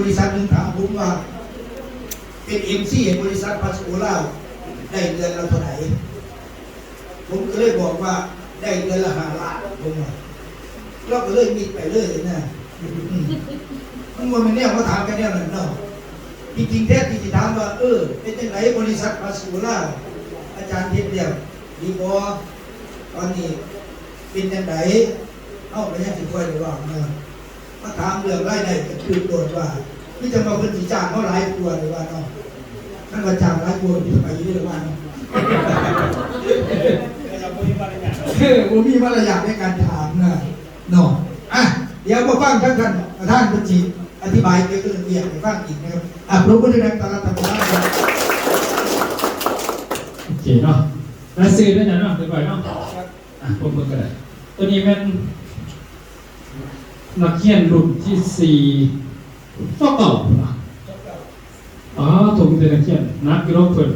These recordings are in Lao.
ບໍລິສັດໜຶ່ງຖາມຜົມວ່າ ເປັນເອັມຊີໃຫ້ບໍລິສັດພາສໂກລາວໄດ້ເດືອນລະເທົ່າໃດ? ຜົມກໍເລີຍບອກວ່າໄດ້ເດືອນລະຫ້າລ້ານ ຜົມວ່າ ລາວກໍເລີຍມິດໄປເລີຍນະ. ອືມ ມັນບໍ່ແມ່ນແນວມາຖາມກັນແນວນັ້ນເນາະ. ທີ່ຈິງແທ້ທີ່ຊິຖາມວ່າ ເອີ ເປັນຈັ່ງໃດບໍລິສັດພາສໂກລາວ ອາຈານເຮັດແລ້ວດີບໍ່? ຕອນນີ້ເປັນຈັ່ງໃດ? ເຮົາກໍຍັງຊິຄ່ອຍໄດ້ເວົ້າເນາະ. ມາຖາມເລື່ອງລາຍໄດ້ກໍຄືໂລດວ່າ ມີແຕ່ວ່າເພິ່ນຊິຈ້າງເຮົາຫຼາຍກວ່າ ຫຼືວ່າເນາະ. ຄັນວ່າຈ້າງຫຼາຍກວ່າ ມັນຊິໄປຢູ່ເດ້ລະວ່າເນາະ. ເອີ ບໍ່ມີມາລະຍາດໃນການຖາມນະເນາະ. ອ່ະ ດຽວມາຟັງທາງທ່ານປະທານເພິ່ນຊິອະທິບາຍກ່ຽວກັບເລື່ອງວຽກໃຫ້ຟັງອີກນະຄັບ. ອ່ະ ປະມືດັງໆ ຕ້ອນຮັບທ່ານປະທານ. ໂອເຄເນາະ ລາຍຊື່ເດີເນາະ ຮຽບຮ້ອຍເນາະ. ອ່ະ ເບິ່ງເບິ່ງກໍໄດ້. ໂຕນີ້ແມ່ນນັກຮຽນລຸ້ນທີສີ່ ຊາວເກົ້າພຸ້ນນະ. ອໍ ໂຕມີແຕ່ນັກຮຽນ ໜັກຢູ່ດອກເພິ່ນ.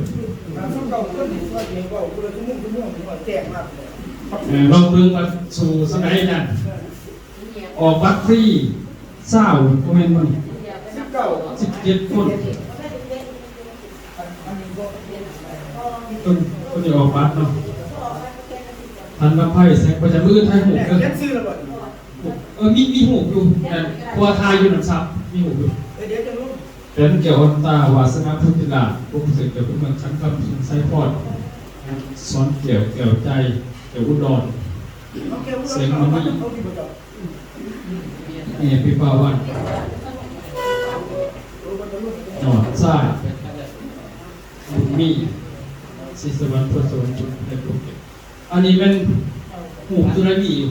ເອີ ລອງເບິ່ງວ່າສູ້ສ່ຳໃດນັ້ນ. ອອກບັດຟຣີ ຊາວ ບໍ່ແມ່ນບໍ່ນີ້ ສິບເຈັດຄົນ. ເພິ່ນ ເພິ່ນໄດ້ອອກບັດເນາະ. ທ່ານລຳໄພ ແສງປະຈັນ ມື້ອື່ນຖ່າຍຮູບເດີ. ເອີ ມີ ມີຮູບຢູ່ ເພາະວ່າຖ່າຍຢູ່ນຳສັບ ມີຮູບຢູ່. ແຕ່ນແກ້ວ ອ່ອນຕາ ວາສະນາ ໂພທິລາດ ວົງເສດ ເຈົ້າເມືອງຂັນຄຳ ສຸງໄຊພອນ ສອນແກ້ວ ແກ້ວໃຈ ແກ້ວອຸດອນ ແສງມະນີ ແອ ພິພາວັນ ຍອດຊາຍ ບຸນມີ ສີສະຫວັນ ພົດສະຫວັນ ຈຸດ ແລະ ພູເກັດ. ອັນນີ້ແມ່ນຮູບຈຸລະມີຢູ່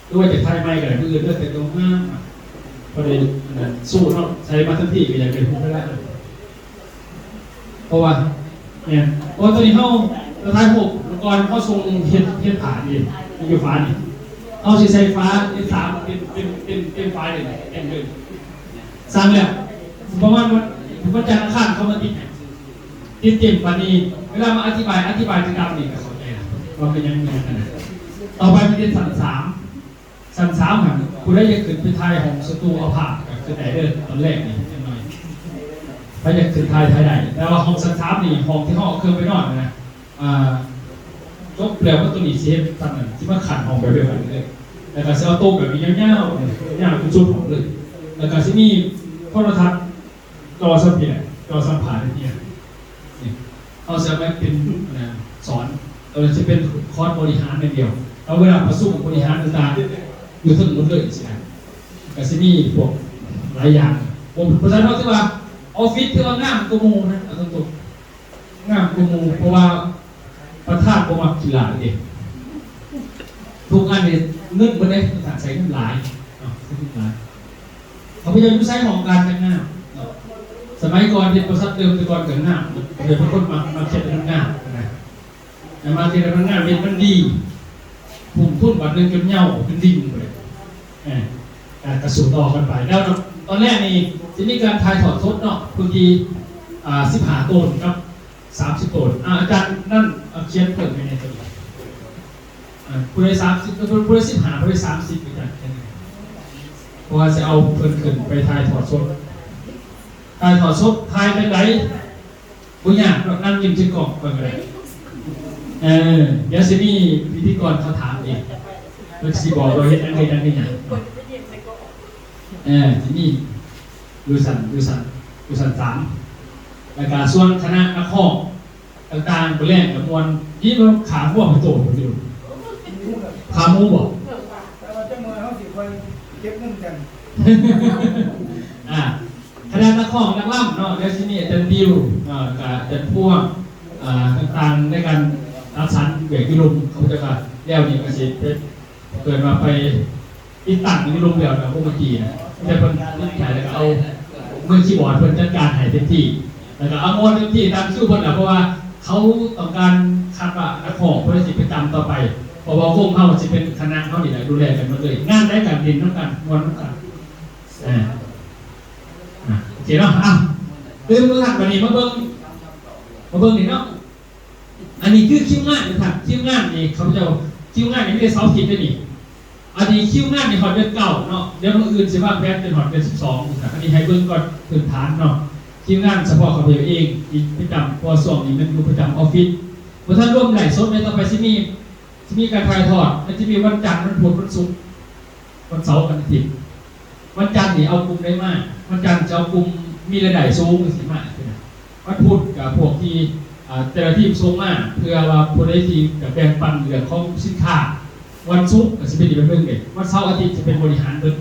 ຫຼືວ່າຈະຖ່າຍໃໝ່ກໍໄດ້ ມື້ອື່ນເດີ. ແຕ່ກໍງາມ ພໍໄດ້ອັນນັ້ນ ໂຊເນາະ ໃສ່ມາທັງທີກໍຢາກໄດ້ຮູບໄດ້ຫຼາຍ ເພາະວ່າ ແມ່ນ ເພາະວ່າຕອນນີ້ເຮົາໄປຖ່າຍຮູບກ່ອນ ເຮົາສົ່ງເຮັດ ເຮັດຝານີ້ ຢູ່ຝານີ້ ເຮົາຊິໃສ່ຝາເອັມສາມ ເຕັມ ເຕັມ ເຕັມ ເຕັມຝາເລີຍ ເຕັມເລີຍ. ສັ່ງແລ້ວ ປະມານວັນ ວັນຈັນອັງຄານເຂົາມາຕິດໃຫ້ ຕິດເຕັມ. ບາດນີ້ເວລາມາອະທິບາຍ ອະທິບາຍຕິດຕາມນີ້ກໍເຂົ້າໃຈແລ້ວວ່າເປັນຫຍັງ ແມ່ນຂະໜາດ. ຕໍ່ໄປມັນເປັນຊັ້ນສາມ ຊັ້ນສາມຫັ້ນ ຜູ້ໃດຢາກຂຶ້ນໄປຖ່າຍຫ້ອງສະຕູເອົາພາບກໍຂຶ້ນໄດ້ເດີ. ຕອນແລກນີ້ຈັກໜ້ອຍ ໃຜຢາກຂຶ້ນຖ່າຍ ຖ່າຍໄດ້ ແຕ່ວ່າຫ້ອງຊັ້ນສາມນີ້ ຫ້ອງທີ່ເຮົາເອົາເຄື່ອງໄປນອນນະ ອ່າ ຈົບແລ້ວ ມັນຕົວນີ້ຊິເຮັດຊັ້ນນັ້ນ ຊິມາຂັ້ນຫ້ອງແບບດຽວກັນເລີຍ ແລ້ວກໍຊິເອົາໂຕະແບບນີ້ຍາວໆ ຍາວຈົນສຸດຫ້ອງເລີຍ ແລ້ວກໍຊິມີໂທລະທັດຈໍສ່ຳພີ້ແຫຼະ ຈໍສ່ຳຜ້ານີ້ ນີ້ ເຮົາຊິເອົາໄວ້ເປັນ ອັນນັ້ນ ສອນ ແລ້ວຊິເປັນຄອດບໍລິຫານຢ່າງດຽວ ແລ້ວເວລາປະຊຸມບໍລິຫານຕ່າງໆ ຢູ່ເທິງໝົດເລີຍ ຈັ່ງຊີ້ນະ. ກໍຊິມີພວກຫຼາຍຢ່າງ ບໍ່ ບໍ່ທັນເວົ້າເຖິງວ່າອອບຟິດຖືວ່າງາມກວ່າໝູ່ນະ ເອົາຕົງໆ ງາມກວ່າໝູ່ ເພາະວ່າປະທານບໍ່ມັກຂີ້ຫຼ້າເດ້. ທຸກອັນນີ້ເງິນເບິດເດ້ ປະທານໃຊ້ເງິນຫຼາຍເນາະ ໃຊ້ເງິນຫຼາຍ. ເຂົາພະເຈົ້າຢູ່ໃສຫ້ອງການຈັກງາມເນາະ. ສະໄໝກ່ອນເຮັດບໍລິສັດເລີ່ມແຕ່ກ່ອນກໍງາມ ເຂົາເຈົ້າເປັນຄົນມັກ ມັກເຮັດໃຫ້ມັນງາມນະ. ແລ້ວມາເຮັດໃຫ້ມັນງາມ ເຮັດມັນດີ ທຸ້ມທຶນບາດໜຶ່ງຈົນເຫຍົາເປັນດິນໄປ ເອີ ກະ ກະສູ້ຕໍ່ກັນໄປ. ແລ້ວຕອນແລກນີ້ຈະມີການຖ່າຍທອດສົດເນາະ ພື້ນທີ່ ອ່າ ສິບຫ້າໂຕນກັບສາມສິບໂຕນ. ອາ ອາຈານນັ້ນ ເອົາຂຽນເພີ່ມໃຫ້ແດ່ໂຕນີ້ ອາ ຜູ້ໃດສາມສິບ ຜູ້ໃດສິບຫ້າ ຜູ້ໃດສາມສິບ ອາຈານຂຽນໃຫ້ ເພາະວ່າຊິເອົາເພິ່ນຂຶ້ນໄປຖ່າຍທອດສົດ. ຖ່າຍທອດສົດ ຖ່າຍຈັ່ງໃດ? ບໍ່ຍາກດອກ ນັ່ງຍິ້ມໃສ່ກ້ອງກ່ອນກໍໄດ້. ເອີ ດຽວຊິມີພິທີກອນເຂົາຖາມເອງ ເພິ່ນຊິບອກວ່າເຮັດຫຍັງ ເຮັດຫຍັງ ເຮັດຫຍັງ. ເອີ ຊິມີຢູ່ຊັ້ນ ຢູ່ຊັ້ນ ຢູ່ຊັ້ນສາມ ແລ້ວກະສ່ວນຄະນະນັກຮ້ອງຕ່າງໆ ມື້ແລງກະມ່ວນ ມີຂາງົວໄປໂຕໜຶ່ງຢູ່ ຂາໝູບໍ? ແຕ່ວ່າຈັກໜ່ອຍເຮົາຊິຄ່ອຍເກັບເງິນກັນ ອ່າ ຄະນະນັກຮ້ອງນັກລຳເນາະ ແລ້ວຊິມີອາຈານດິວ ເອີ ກະອາຈານພວງ ເອີ ຕ່າງໆ ໃນການຈັດສັນແບບຢູ່ລົມ ເຂົາເຈົ້າກະແລ້ວນີ້ກະຊິໄປ ເກີດວ່າໄປຕິດຕັ້ງຢູ່ລົມແລ້ວນະ ວົງດົນຕີນະ ມີແຕ່ເພິ່ນຕິດໃຈ ແລ້ວກະເອົາມືຄີບອດເພິ່ນຈັດການໃຫ້ເຕັມທີ່ ແລ້ວກະເອົາມ່ວນເຕັມທີ່ຕາມຄິວເພິ່ນລະ ເພາະວ່າເຂົາຕ້ອງການຄາດວ່ານັກຮ້ອງເພິ່ນຊິປະຈຳຕໍ່ໄປ ເພາະວ່າວົງເຮົາຊິເປັນຄະນະເຮົານີ້ແຫຼະ ດູແລກັນໝົດເລີຍ ງານໃດກະຫຼິ້ນນຳກັນ ມ່ວນນຳກັນ. ອ່າ ອ່າ ໂອເຄເນາະ ອ່ະ ຕື່ມມືທັນ ບາດນີ້ມາເບິ່ງ ມາເບິ່ງນີ້ເນາະ ອັນນີ້ຄືຄິວງານນະທ່ານ ຄິວງານນີ້ ຂ້າພະເຈົ້າ ຄິວງານນີ້ມີແຕ່ເສົາອາທິດເດ້ນີ້. ອາ ອັນນີ້ຄິວງານນີ້ຮອດເດືອນເກົ້າເນາະ, ດຽວມື້ອື່ນຊິວາງແຜນເປັນຮອດເດືອນສິບສອງ ຈັ່ງຊັ້ນ. ອັນນີ້ໃຫ້ເບິ່ງກ່ອນພື້ນຖານເນາະ, ຄິວງານສະເພາະຂ້າພະເຈົ້າເອງທີ່ປະຈຳ ເພາະວ່າຊ່ວງນີ້ແມ່ນຢູ່ປະຈຳອອບຟິດ, ບໍ່ທັນລວມໄລຟ໌ສົດເດ້. ຕໍ່ໄປຊິມີ ຊິມີການຖ່າຍທອດ ມັນຊິມີວັນຈັນ, ວັນພຸດ, ວັນສຸກ, ວັນເສົາ, ວັນອາທິດ. ວັນຈັນນີ້ເອົາກຸ່ມໃດມາ? ວັນຈັນຈະເອົາກຸ່ມມີລາຍໄດ້ສູງຈັ່ງຊີ້ມາ. ວັນພຸດກໍພວກທີ່ ອ່າ ແຕ່ລະທີມສົ່ງມາ ເພື່ອວ່າຜູ້ໃດທີ່ຈະແບ່ງປັນເລື່ອງຂອງສິນຄ້າ. ວັນສຸກກໍຊິເປັນອີກແບບໜຶ່ງເດ້, ວັນເສົາອາທິດຈະເປັນບໍລິຫານເບິດ.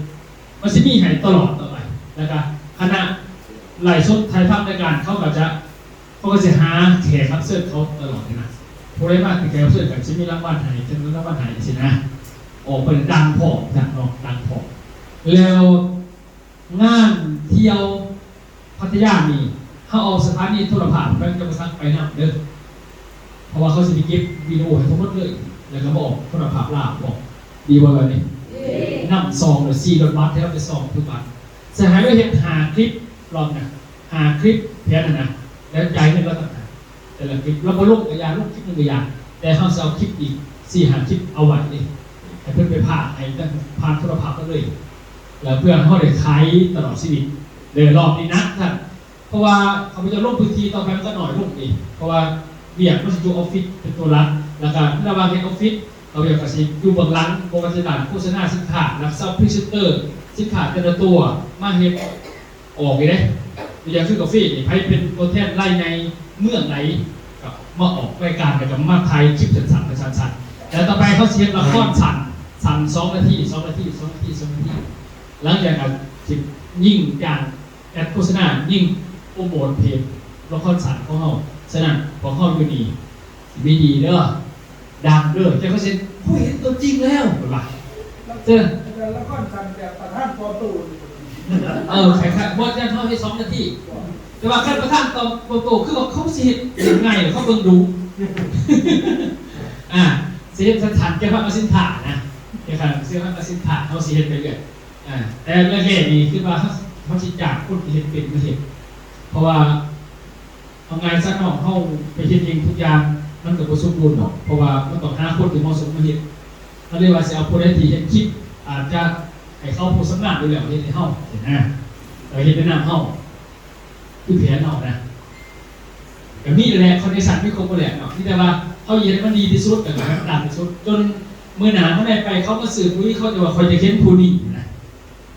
ມັນຊິມີໃຫ້ຕະຫຼອດຕໍ່ໄປ. ແລ້ວກໍຄະນະໄລຟ໌ສົດຖ່າຍທຳລາຍການ ເຂົາກໍຈະ ເຂົາກໍຊິຫາແຂກຮັບເຊີນເຂົາຕະຫຼອດຫັ້ນນະ. ຜູ້ໃດມາເປັນແຂກຮັບເຊີນກໍຊິມີລາງວັນໃຫ້, ຈະມີລາງວັນໃຫ້ຊີ້ນະ. ອອກໄປດັງພ້ອມຊັ້ນເນາະ, ດັງພ້ອມ. ແລ້ວງານທ່ຽວພັດທະຍານີ້ ເຮົາເອົາສະຖານີໂທລະພາບແຂວງຈຳປາສັກໄປນຳເດີ. ເພາະວ່າເຂົາຊິໄປເກັບວິດີໂອໃຫ້ທັງໝົດເລີຍ ແລ້ວກໍມາອອກໂທລະພາບລາວອອກ. ດີບໍ່ແບບນີ້? ນຳຊອງລະສີ່ຮ້ອຍບາດ ແຖມໄປຊອງຄືກັນ. ຊິໃຫ້ລາວເຮັດຫ້າຄລິບລອບນະ, ຫ້າຄລິບແຜນຫັ້ນນະ, ແລ້ວຈ່າຍເງິນລາວຕ່າງຫາກ. ແຕ່ລະຄລິບລາວບໍ່ລົງກໍຢ່າ, ລົງຄລິບໜຶ່ງກໍຢ່າ, ແຕ່ເຮົາຊິເອົາຄລິບອີກສີ່ຫ້າຄລິບເອົາໄວ້ເດ້ ໃຫ້ເພິ່ນໄປພາກໃຫ້ທາງຜ່ານໂທລະພາບເລີຍ. ແລ້ວເພື່ອເຮົາໄດ້ຂາຍຕະຫຼອດຊີວິດເດີ, ລອບນີ້ໜັກທ່ານ. ເພາະວ່າຂ້າພະເຈົ້າລົງພື້ນທີ່ຕໍ່ໄປມັນກໍໜ້ອຍລົງເດ້, ເພາະວ່າວຽກມັນຊິຢູ່ອອບຟິດເປັນຕົວຫຼັກ. ແລ້ວກໍລະຫວ່າງເຮັດອອບຟິດ ຂ້າພະເຈົ້າກໍຊິຢູ່ເບື້ອງຫຼັງ, ບໍ່ວ່າຈະດ້ານໂຄສະນາສິນຄ້າ ແລ້ວກໍເອົາພຣີເຊັນເຕີສິນຄ້າແຕ່ລະຕົວມາເຮັດອອກນີ້ເດ້. ຕົວຢ່າງຄືກາເຟນີ້ ໃຜເປັນຕົວແທນລາຍໃຫຍ່ເມືອງໃດ ກໍມາອອກລາຍການ ແລ້ວກໍມາຖ່າຍຄລິບສັ້ນໆ ສັ້ນໆ. ແລ້ວຕໍ່ໄປເຮົາຊິເຮັດລະຄອນສັ້ນ, ສັ້ນສອງນາທີ, ສອງນາທີ, ສອງນາທີ, ສອງນາທີ. ຫຼັງຈາກນັ້ນຊິຍິງຈ້າງ ແອັດໂຄສະນາ ຍິງໂປຣໂມດເພຈລະຄອນສັ້ນຂອງເຮົາ. ສະນັ້ນ ພວກເຮົາຢູ່ນີ້ຊິມີດີເດີ, ດັງເດີ. ແຕ່ເຂົາຊິ ຜູ້ເຫັນຕົວຈິງແລ້ວ ເພິ່ນວ່າ. ເອີ ລະຄອນສັ້ນແບບປະທານປອມໂຕ. ເອີ ຄ້າຍໆ ບໍ່ ແຕ່ເຮົາເຮັດສອງນາທີ. ແຕ່ວ່າຄັນປະທານປອມໂຕ ຄືວ່າເຂົາຊິເຮັດງ່າຍ ເຂົາເບິ່ງດຸ. ອ່າ ຊິເຮັດສັ້ນໆ ກ່ຽວກັບອາສິນທານະ, ກ່ຽວກັບເລື່ອງອາສິນທານ ເຮົາຊິເຮັດໄປເລື້ອຍ. ອ່າ ແຕ່ແລກໆນີ້ ຄິດວ່າເຮົາ ເຮົາຊິຈ້າງຄົນທີ່ເຮັດເປັນມາເຮັດ ເພາະວ່າ ເອົາງ່າຍຊະເນາະ, ເຮົາໄປເຮັດເອງທຸກຢ່າງ ມັນກໍບໍ່ສົມບູນດອກ, ເພາະວ່າມັນຕ້ອງຫາຄົນທີ່ເໝາະສົມມາເຮັດ. ເຮົາເລີຍວ່າຊິເອົາຜູ້ໃດທີ່ເຮັດຄລິບ ອາດຈະໃຫ້ເຂົາຜູ້ຊຳນານຢູ່ແລ້ວເຮັດໃຫ້ເຮົາ ຊີ້ນະ, ເອີ ເຮັດໄປນຳເຮົາ ຄືແຜນເຮົານະ. ກໍມີແຫຼະ ຄອນເນກຊັນມີຄົບໝົດແຫຼະເນາະ, ມີແຕ່ວ່າເຮົາເຮັດໃຫ້ມັນດີທີ່ສຸດ ແລ້ວກໍໃຫ້ມັນດັງທີ່ສຸດ ຈົນມື້ໜ້າເຮົາໄດ້ໄປ ເຂົາມາຊື້ປຸຍ ເຂົາຈະວ່າ ຂ້ອຍຢາກເຫັນຜູ້ນີ້ນະ,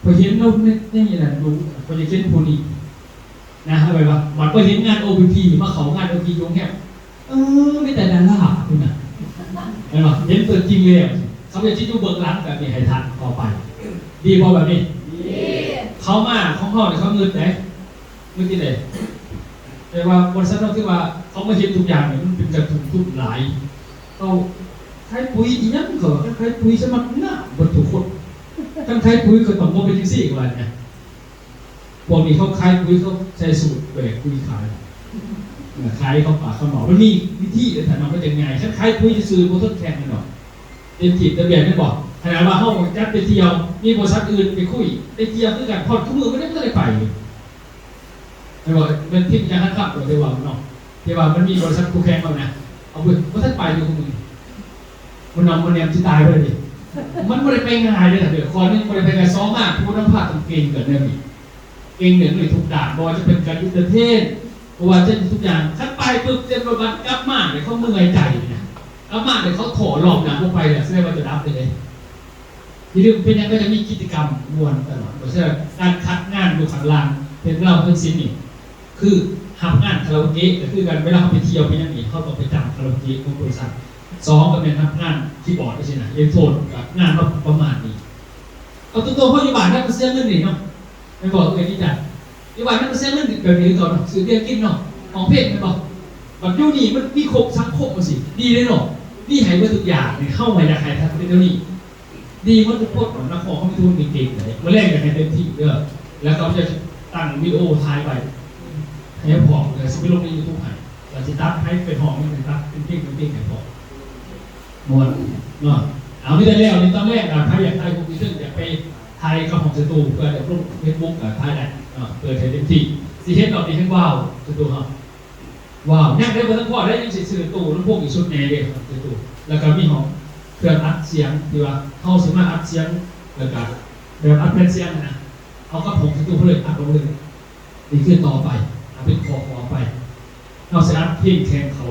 ຂ້ອຍເຫັນລາວໃນ ໃນນັ້ນຢູ່ ຂ້ອຍຢາກເຫັນຜູ້ນີ້ນະ. ເອົາໄປວ່າ ບັດໄປເຫັນງານໂອພີພີ ມາເຂົ້າງານໂອພີພີຢູ່ໂຮງແຮມ ເອີ ມີແຕ່ດາລາພຸ້ນນະ ແມ່ນບໍ່? ເຫັນຕົວຈິງແລ້ວ ເຂົາເຈົ້າຊິຢູ່ເບື້ອງຫຼັງແບບນີ້ໃຫ້ທ່ານຕໍ່ໄປ. ດີບໍ່ແບບນີ້? ດີ. ເຂົາມາຂອງເຮົານີ້ ເຂົາງຶດເດ້ ງຶດຈັ່ງໃດ? ແຕ່ວ່າບໍລິສັດເຮົາຖືວ່າເຂົາມາເຮັດທຸກຢ່າງນີ້ ມັນເປັນການລົງທຶນຫຼາຍ. ເຂົາຂາຍປຸຍອີ່ຫຍັງ ເຂົາວ່າ ຄັນຂາຍປຸຍສະໝັກງາມເບິດທຸກຄົນ, ຄັນຂາຍປຸຍກໍຕ້ອງບໍ່ເປັນຈັ່ງຊີ້ ວ່ານະ. ພວກນີ້ເຂົາຂາຍປຸຍ ເຂົາໃສ່ສູດແບກປຸຍຂາຍ ຂາຍເຂົ້າປາກເຂົ້າໝໍ້. ມັນມີວິທີເດ້ທ່ານເນາະ, ມັນຈະງ່າຍ. ຄັນຂາຍປຸຍຊື່ໆ ບໍ່ທົນແຂ່ງແມ່ນບໍ່? ເຕັມທີ່ເຕັມແດນແມ່ນບໍ່? ຂະໜາດວ່າເຮົາຈັດໄປທ່ຽວ ມີບໍລິສັດອື່ນໄປຄຸຍ ໄປທ່ຽວຄືກັນ, ຮອດຄູ່ມື້ມັນຍັງບໍ່ທັນໄດ້ໄປຢູ່ ແມ່ນບໍ່? ແມ່ນທີມຈັງຫັນຄຳ ທີ່ວ່າເນາະ ທີ່ວ່າມັນມີບໍລິສັດຄູ່ແຂ່ງເຮົານະ ເອົາເບິດ ບໍ່ທັນໄປຢູ່ຄູ່ມື້ນີ້. ມັນນຳມັນແນມຊິຕາຍໄປເລີຍ. ມັນບໍ່ໄດ້ໄປງ່າຍເດ້ທ່ານເດີ. ຂໍ້ໜຶ່ງບໍ່ໄດ້ໄປງ່າຍ, ສອງມາຜູ້ນຳພາຕ້ອງເກັ່ງເລື່ອງນີ້ ເກັ່ງເລື່ອງນີ້ທຸກດ້ານ, ບໍ່ວ່າຈະເປັນການເອັນເຕີເທນ ບໍ່ວ່າຈະທຸກຢ່າງ. ຄັນໄປປຶບ ເຕັມລົດບັສ ກັບມາເລີຍ ເຂົາເມື່ອຍໃຈນະ, ກັບມາເລີຍ ເຂົາທໍ້ ລອບໜ້າບໍ່ໄປແລ້ວ ສະແດງວ່າຈະດັບໄປເລີຍ. ຢ່າລືມ ເປັນຫຍັງເຂົາຈະມີກິດຈະກຳມ່ວນຕະຫຼອດ. ເພາະສະນັ້ນ ການຄັດງານຢູ່ຂ້າງລ່າງ ເປັນເຫຼົ່າທັງສິ້ນນີ້ ຄືຮັບງານຄາຣາໂອເກະກໍຄືກັນ. ເວລາເຮົາໄປທ່ຽວໄປຫຍັງນີ້ ເຮົາຕ້ອງໄປຈ້າງຄາຣາໂອເກະຂອງບໍລິສັດ. ສອງກໍແມ່ນຮັບງານຄີບອດຈັ່ງຊີ້ນະ, ເອເລັກໂທນ ກໍງານປະມານນີ້. ເອົາຕົວໆ ເພາະຢູ່ບ້ານເຮົາກໍເສຍເງິນນີ້ເນາະ ແມ່ນບໍ່ເອື້ອຍ? ດີຈ້ະ ຢູ່ບ້ານເຮົາກໍເສຍເງິນແບບນີ້ຄືເກົ່າເນາະ, ຊື້ເບຍກິນເນາະ, ຮ້ອງເພງແມ່ນບໍ່? ບັດຢູ່ນີ້ມັນມີຄົບສັງຄົມຈັ່ງຊີ້ ດີເດ້ເນາະ, ມີໃຫ້ເບິດທຸກຢ່າງ. ເຮົາວ່າຢາກໃຫ້ທ່ານເປັນແນວນີ້ ດີໝົດທຸກຄົນ. ນັກຮ້ອງເຮົາມີທຸກຄົນເກັ່ງໆເດ້, ມື້ແລງຢາກໃຫ້ເຕັມທີ່ເດີ. ແລ້ວເຂົາຈະຕັ້ງວິດີໂອຖ່າຍໄວ້ໃຫ້ພ້ອມ ແລ້ວຊິໄປລົງໃນຢູທູບໃຫ້, ແລ້ວຊິຕັດໃຫ້ໄປຮ້ອງ ແລ້ວຊິຕັດເປັນເພງເປັນເພງໃຫ້ພ້ອມ. ມ່ວນເນາະ. ເອົາ ມີແຕ່ແລ້ວນີ້ ຕອນແລກ ອ່າ ໃຜຢາກຖ່າຍຮູບອີກເທື່ອ ຢາກໄປຖ່າຍກັບຫ້ອງສະຕູ ເພື່ອຈະລົງເຟສບຸກ ກໍຖ່າຍໄດ້ເນາະ, ເປີດໃຫ້ເຕັມທີ່. ຊິເຮັດດອກນີ້ ເຫັນ ວ້າວ ສະຕູເຮົາ ວ້າວ ຍັງໄດ້ບໍ່ທັນພໍໄດ້ ຍັງຊິຊື້ຕູ້ລຳໂພງອີກຊຸດໃຫຍ່ເດ້ ສະຕູ. ແລ້ວກໍມີຫ້ອງ ເຄື່ອງອັດສຽງ ທີ່ວ່າເຮົາຊິມາອັດສຽງ ແລ້ວກະແບບອັດແຜ່ນສຽງນະ ເອົາກັບຂອງສະຕູເຮົາເລີຍ ອັດລົງເລີຍ. ນີ້ຄືຕໍ່ໄປ ເປັນຂໍ້ໆໄປ ເຮົາຊິອັດເພງແຂ່ງເຂົາ.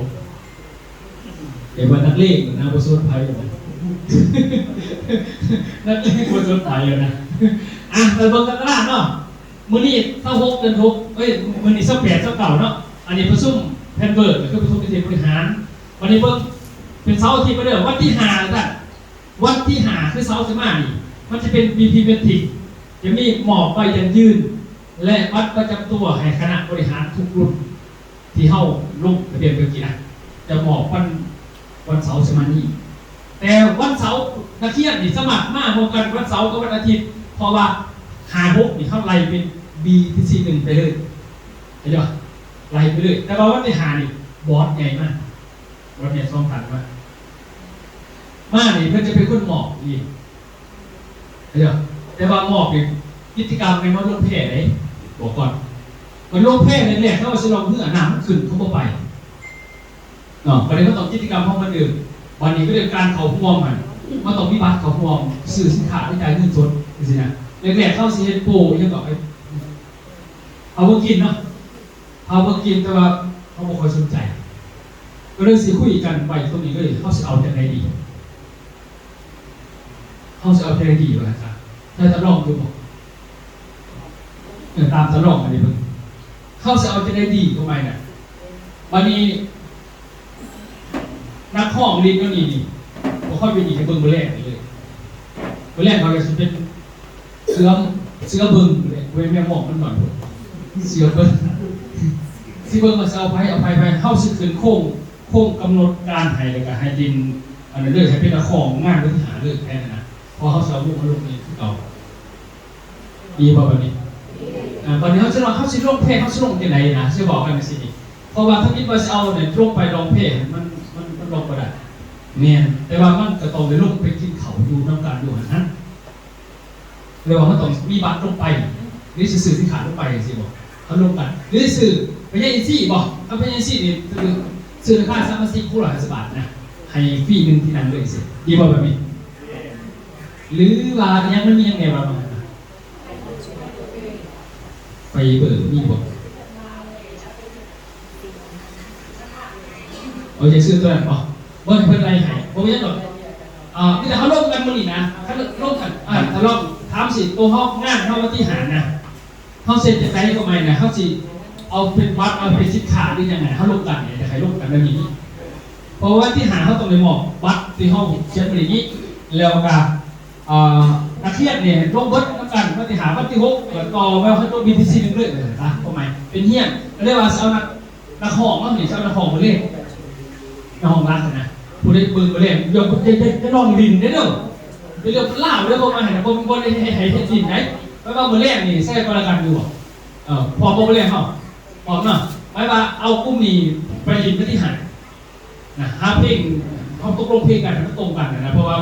ແຕ່ວ່ານັກເລງນະ ບໍ່ສົນໃຜນະ ນັກເລງບໍ່ສົນໃຜນະ. ອ່ະ ໄປເບິ່ງກັນຕະລາດເນາະ. ມື້ນີ້ຊາວຫົກເດືອນຫົກ ເອີຍ ມື້ນີ້ຊາວແປດ ຊາວເກົ້າເນາະ. ອັນນີ້ປະຊຸມແພນເວີດ ກໍຄືປະຊຸມທີ່ເທດບໍລິຫານ. ບັດນີ້ເບິ່ງເປັນເສົາອາທິດມາເດີ ວັນທີຫ້າ ວ່າຊັ້ນ. ວັນທີຫ້າ ຄືເສົາຊິມານີ້ ມັນຈະເປັນ ບີ ພີ ແມັດຣິກ ຈະມີມອບໃບຢັ້ງຢືນ ແລະ ບັດປະຈຳຕົວໃຫ້ຄະນະບໍລິຫານທຸກລຸ້ນ ທີ່ເຮົາລົງທະບຽນໄປກີ້ນະ ຈະມອບວັນ ວັນເສົາຊິມານີ້. ແຕ່ວັນເສົາ ນັກຮຽນນີ້ສາມາດມາຮ່ວມກັນວັນເສົາກັບວັນອາທິດ ເພາະວ່າ ຫ້າ ຫົກ ນີ້ເຮົາໄລ່ເປັນ ບີ ທີ ຊີ ໜຶ່ງ ໄປເລີຍ ເຫັນບໍ່? ໄລ່ໄປເລີຍ. ແຕ່ວ່າວັນທີຫ້າ ນີ້ ບອດໃຫຍ່ມາ ບອດໃຫຍ່ສອງທ່ານມາ ມານີ້ເພິ່ນຈະເປັນຄົນມອບອີກ ເຫັນບໍ່? ແຕ່ວ່າມອບນີ້ ກິດຈະກຳແມ່ນມາລົງແພເດ້ ບອກກ່ອນ. ມັນລົງແພແລກໆ ເຂົາວ່າຊິລ່ອງເຮືອ ນ້ຳມັນຂຶ້ນ ເຂົາບໍ່ໄປເນາະ. ບັດນີ້ມັນຕ້ອງກິດຈະກຳຂອງມັນເດີ ບັດນີ້ກໍເລື່ອງການເຂົ້າຮ່ວມຫັ້ນ ມັນຕ້ອງມີບັດເຂົ້າຮ່ວມ ຊື້ສິນຄ້າ ຫຼື ຈ່າຍເງິນສົດ ຈັ່ງຊີ້ນະ. ແລກໆ ເຂົາຊິເຮັດໂປ ອີ່ຫຍັງກໍໄປ ເອົາເບິ່ງກິນເນາະ ພາເບິ່ງກິນ ແຕ່ວ່າເຮົາບໍ່ຄ່ອຍສົນໃຈ ກໍເລີຍຊິຄຸຍກັນໄວ້ຕົງນີ້ເລີຍ ເຮົາຊິເອົາຈັ່ງໃດດີ? ເຮົາຊິເອົາຈັ່ງໃດດີວ່າຊັ້ນຊະ? ໃສ່ຕາລອງຢູ່ບໍ່? ເອີ ຕາມຕາລອງອັນນີ້ເບິ່ງ ເຮົາຊິເອົາຈັ່ງໃດດີ? ຄວາມໝາຍນະ ບັດນີ້ ນັກຮ້ອງລິດແນວນີ້ນີ້ ບໍ່ຄ່ອຍເປັນອີກ ໃຫ້ເບິ່ງມື້ແລງນີ້ເລີຍ. ມື້ແລງເຂົາກໍຊິເປັນເສືອ ເສືອເບິ່ງເລີຍ ບໍ່ແມ່ນແມວມອງ ມັນໜ້ອຍໂພດ ເສືອເບິ່ງ ຊິເບິ່ງວ່າຊິເອົາໃຜ ເອົາໃຜ ໃຜ ເຮົາຊິຂຶ້ນໂຄງ ໂຄງກຳນົດການໃຫ້ ແລ້ວກໍໃຫ້ເປັນອັນນັ້ນເລີຍ ໃຫ້ເປັນນັກຮ້ອງງານວັນທີຫ້າເລີຍ ແຜນຫັ້ນນະ ເພາະເຮົາຊິເອົາວົງມາລົງເອງຄືເກົ່າ. ດີບໍ່ບັດນີ້? ອ່າ ບັດນີ້ເຮົາຊິວ່າເຮົາຊິລົງແພ ເຮົາຊິລົງຈັ່ງໃດນະ ຊິບອກກັນຈັ່ງຊີ້ນີ້ ເພາະວ່າທຳອິດວ່າຊິເອົານີ້ລົງໄປຮ້ອງເພງ ມັນ ມັນ ມັນລົງບໍ່ໄດ້. ແມ່ນ ແຕ່ວ່າມັນກໍຕ້ອງໄດ້ລົງໄປກິນເຂົ້າຢູ່ນຳກັນຢູ່ຫັ້ນນະ ແຕ່ວ່າມັນຕ້ອງມີບັດລົງໄປ ຫຼືຊິຊື້ສິນຄ້າລົງໄປຈັ່ງຊີ້ບໍ່? ເຮົາລົງກັນ ຫຼືຊື້ພະຍາອິນຊີບໍ່? ເອົາພະຍາອິນຊີນີ້ ຊື້ລາຄາສະມາຊິກຄົນລະຫ້າສິບບາດນະ ໃຫ້ຟຣີໜຶ່ງທີ່ນັ່ງເລີຍຊີ້ ດີບໍ່ແບບນີ້? ຫຼືວ່າຫຍັງ ມັນມີຫຍັງແດ່ວະ? ໄຟເບີມີບໍ່? ໂອເຄ ຊື້ຕົວນັ້ນບໍ່? ເບິ່ງເພິ່ນໄລ່ໃຫ້ ບໍ່ມີຫຍັງດອກ. ເອີ ມີແຕ່ເຮົາລົມກັນມື້ນີ້ນະ ຄັນລົມກັນ ເອີ ຖ້າລອງຖາມຊິ ໂຕເຮົາ ງານເຮົາວັນທີຫ້ານະ ເຮົາເຊັນຈັ່ງໃດກໍໄມ່ນະ ເຮົາຊິເອົາເປັນບັດ ເອົາເປັນສິນຄ້າ ຫຼືຫຍັງນະ ເຮົາລົມກັນນີ້ ຢາກໃຫ້ລົມກັນແນວນີ້ ເພາະວ່າວັນທີຫ້າເຮົາຕ້ອງໄດ້ມອບບັດທີ່ເຮົາຂຽນໄວ້ນີ້ ແລ້ວກະ ອ່າ ນັກຮຽນນີ້ລົງເບິດນຳກັນ ວັນທີຫ້າ ວັນທີຫົກ ແລ້ວຕໍ່ມາເຮົາຈົບ ບີ ທີ ຊີ ໜຶ່ງເລີຍນະ ຄວາມໝາຍເປັນຮຽນ ກໍເລີຍວ່າຊິເອົານັກ ນັກຮ້ອງເຮົານີ້ ຊິເອົານັກຮ້ອງມາເລີຍ ນັກຮ້ອງຫຼັກນະ ຜູ້ໃດເບິ່ງມາແລ້ວ ຢ່າ ຢ່າ ຢ່າ ຢ່າລອງຫຼິ້ນເດີ ເປັນເລື່ອງເປັນລາວເດີ ເພາະວ່າຫັ້ນນະ ບໍ່ ບໍ່ໄດ້ໃຫ້ ໃຫ້ເຮັດຫຼິ້ນໃດ ແປວ່າມື້ແລງນີ້ໃສ່ກໍແລ້ວກັນຢູ່ບໍ່? ເອີ ພ້ອມບໍ່ມື້ແລງເຮົາ? ພ້ອມເນາະ ແປວ່າເອົາກຸ່ມນີ້ໄປຫຼິ້ນວັນທີຫ້າ ນະ ຫາເພງ ເຮົາຕົກລົງເພງກັນໃຫ້ມັນຕົງກັນນະ ເພາະວ່າ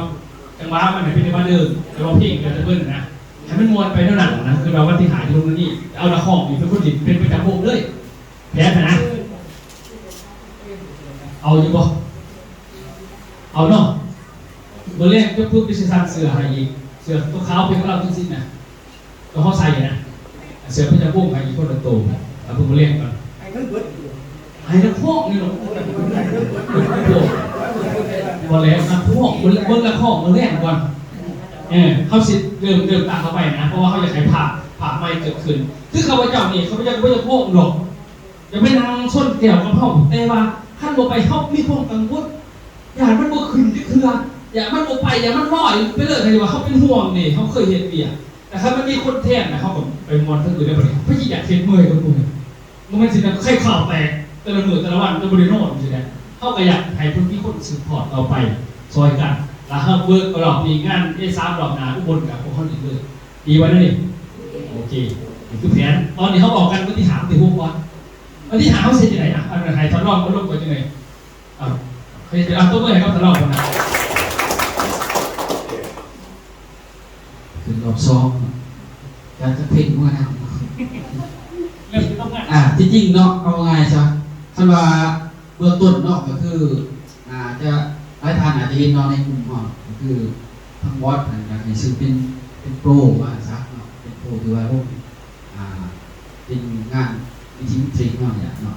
ຈັງຫວະມັນເປັນຈັງຫວະເດີມ ແຕ່ວ່າເພງກໍຈະເບິ່ງນະ ໃຫ້ມັນມ່ວນໄປແນວນັ້ນນະ ຄືວ່າວັນທີຫ້າຢູ່ໂຮງນີ້ ເອົານັກຮ້ອງນີ້ເປັນຄົນຫຼິ້ນເປັນປະຈຳວົງເລີຍ ແຜນນະ ເອົາຢູ່ບໍ່? ເອົາເນາະ ມື້ແລງຈົບປຸບ ຊິສັ່ງເສື້ອໃຫ້ອີກ ເສື້ອຕົວຂາວເປັນຂອງລາວທັງສິ້ນນະ ໂຕເຮົາໃສ່ນະ ເສື້ອເພິ່ນຈະໂປ່ງໃຫ້ອີກຄົນລະໂຕ ເອົາເບິ່ງມື້ແລງກ່ອນ ໃຫ້ທັງເບິດ ໃຫ້ທັງພວກນີ້ເນາະ ໂອ້ ບໍ່ແລ້ວນະ ພວກ ເບິ່ງ ເບິ່ງລະຄອນມື້ແລງກ່ອນ ເອີ ເຮົາຊິເລີ່ມ ເລີ່ມຕັ້ງເຂົ້າໄປນະ ເພາະວ່າເຮົາຢາກໃຫ້ພາບ ພາບໃໝ່ເກີດຂຶ້ນ ຄືຂ້າພະເຈົ້ານີ້ ຂ້າພະເຈົ້າກໍບໍ່ຢາກໂປ່ງດອກ ຢາກໄປນັ່ງຊົນແກ້ວກັບເຮົາ ແຕ່ວ່າຄັນບໍ່ໄປ ເຮົາມີຄວາມກັງວົນ ຢ້ານມັນບໍ່ຂຶ້ນຈັກເທື່ອ ຢ້ານມັນບໍ່ໄປ ຢ້ານມັນລອຍໄປເລີຍ ເຮົາເປັນຫ່ວງເດ້ ເຮົາເຄີຍເຮັດວຽກ ແຕ່ຄັນມັນມີຄົນແທນນະ ເຮົາກໍໄປມ່ວນເທິງອື່ນໄດ້ບັດນີ້ ໃຜຊິຢາກເຮັດເມື່ອຍກັບໝູ່ ບໍ່ແມ່ນຊິແບບໄຂ່ຂາວແຕກ ແຕ່ລະມື້ແຕ່ລະວັນກໍບໍ່ໄດ້ນອນຊີ້ນະ ເຮົາກໍຢາກໃຫ້ເພິ່ນມີຄົນສືບທອດຕໍ່ໄປ ຊ່ອຍກັນ ລະເຮົາເວີກກໍລອບນີ້ ງານເອສາມລອບໜ້າອຸບົນກັບພວກເຮົາອີກເລີຍ ດີບໍ່ແນວນີ້? ໂອເຄ ນີ້ຄືແຜນ ຕອນນີ້ເຮົາອອກກັນວັນທີຫ້າ ວັນທີຫົກກ່ອນ ວັນທີຫ້າເຮົາຊິເຮັດຈັ່ງໃດນະ? ອັນໃຫ້ທ່ານລອງເອົາລົງໄປຈັ່ງໃດ? ເອົາ ເຮັດ ເອົາຕົບມືໃຫ້ກັບທ່ານລອງກ່ອນນະ ຂຶ້ນລອບສອງ ຢາກຈະເພງຫົວໜ້າ ເລີ່ມຕ້ອງງານ ອ່າ ທີ່ຈິງເນາະ ເອົາງ່າຍຊະ ຄັນວ່າເບື້ອງຕົ້ນເນາະ ກໍຄື ອ່າ ຈະ ຫຼາຍທ່ານອາດຈະເຫັນເນາະ ໃນກຸ່ມເຮົາ ກໍຄືທາງບອດເພິ່ນຢາກໃຫ້ຊື່ເປັນ ເປັນໂປຣວ່າຊັ້ນເນາະ ເປັນໂປຣທີ່ວ່າລົງ ອ່າ ເປັນງານວິທີເທຣດເຮົານີ້ແຫຼະເນາະ.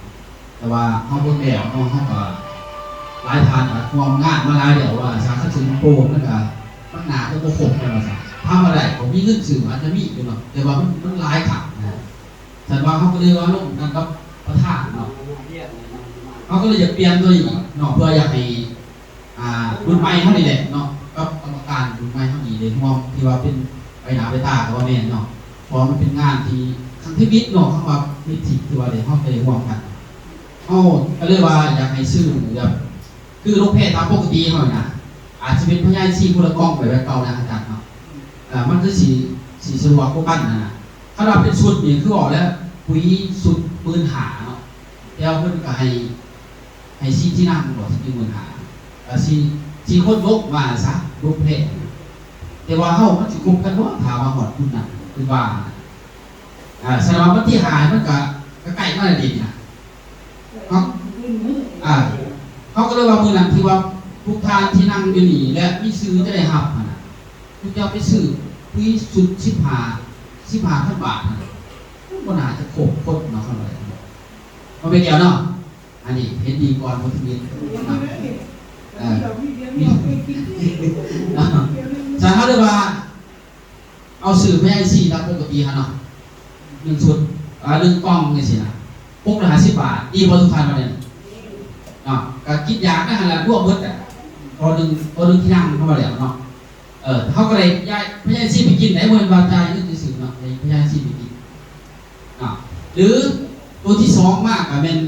ແຕ່ວ່າເຮົາເບິ່ງແລ້ວເນາະ ເຮົາກໍ ຫຼາຍທ່ານກໍຮ່ວມງານມາຫຼາຍແລ້ວວ່າຊັ້ນ ຄັນຊິເປັນໂປຣມັນກໍ ມັນໜ້າຈະບໍ່ຄົບແມ່ນວ່າຊັ້ນ. ຖາມວ່າໄດ້ບໍ່? ມີເງິນຊື້ອາດຈະມີຢູ່ເນາະ ແຕ່ວ່າມັນ ມັນຫຼາຍຄັກນະ. ຊັ້ນວ່າເຮົາກໍເລີຍວ່າລົມກັນກັບປະທານເນາະ ເຮົາກໍເລີຍຢາກປ່ຽນຕົວນີ້ເນາະ ເພື່ອຢາກໃຫ້ ອ່າ ລຸ້ນໃໝ່ເຮົານີ້ແຫຼະເນາະ ກັບກຳມະການລຸ້ນໃໝ່ເຮົານີ້ໄດ້ຮ່ວມ ທີ່ວ່າເປັນໃບໜ້າໃບຕາກໍວ່າແມ່ນເນາະ ເພາະວ່າມັນເປັນງານທີ່ຄັ້ງທຳອິດເນາະ ຄຳວ່າເຮັດທີ່ ທີ່ວ່າໄດ້ ເຮົາໄດ້ຮ່ວມກັນ ເຮົາກໍເລີຍວ່າຢາກໃຫ້ຊື້ແບບ ຄືລົງແພຕາມປົກກະຕິເຮົານີ້ນະ ອາດຊິເປັນພະຍາອິນຊີຜູ້ລະກ່ອງໄປແບບເກົ່ານະອາຈານເນາະ ເອີ ມັນຄືຊິ ຊິສະດວກກວ່າກັນຫັ້ນນະ. ຄັນວ່າເປັນຊຸດນີ້ ຄືເວົ້າແລ້ວ ປຸ໋ຍຊຸດໝື່ນຫ້າເນາະ ແຕ່ວ່າເພິ່ນກໍໃຫ້ ໃຫ້ສີ່ທີ່ນັ່ງບໍ ທີ່ໜຶ່ງໝື່ນຫ້າ ກໍສີ່ ສີ່ຄົນລົງວ່າຊະ ລົງແພ. ແຕ່ວ່າເຮົາມັນຊິຄົບກັນບໍ່ ຖ້າວ່າຮອດມື້ນັ້ນ ຄືວ່າ ອ່າ ສະນັ້ນວ່າວັນທີຫ້າມັນກະ ກະໃກ້ມາແລ້ວເດນະ ເຮົາ ອ່າ ເຮົາກໍເລີຍວ່າມື້ນັ້ນທີ່ວ່າທຸກທ່ານທີ່ນັ່ງຢູ່ນີ້ ແລະ ມີຊື່ຈະໄດ້ຮັບຫັ້ນນະ ທຸກເຈົ້າໄປຊື້ປຸ໋ຍຊຸດສິບຫ້າ ສິບຫ້າພັນບາດຫັ້ນນະ ມັນບໍ່ໜ້າຈະຄົບຄົນເນາະ ຄັນວ່າ ເນາະ ແມ່ນແກ້ວເນາະ. ອັນນີ້ເຫັນດີກ່ອນບໍ່ທຳອິດເນາະ ເອີ ສະນັ້ນເລີຍວ່າ ເອົາຊື້ພະຍາອິນຊີຕາມປົກກະຕິຫັ້ນເນາະ ໜຶ່ງຊຸດ ເອີ ໜຶ່ງກ່ອງຈັ່ງຊີ້ນະ ຫົກຮ້ອຍຫ້າສິບບາດ ດີບໍ່ທຸກທ່ານວ່າແນວນີ້ເນາະ? ກໍຄິດຢາກນະຫັ້ນລະ ລວມເບິດອະ ຕໍ່ໜຶ່ງ ຕໍ່ໜຶ່ງທີ່ນັ່ງເຮົາວ່າແລ້ວເນາະ ເອີ ເຮົາກໍໄດ້ຢາຍພະຍາອິນຊີໄປກິນໄດ໋ ບໍ່ແມ່ນວ່າຈ່າຍເງິນຊື່ໆເນາະ ໃຫ້ພະຍາອິນຊີໄປກິນ ອ່າ ຫຼືໂຕທີສອງມາກໍແມ່ນ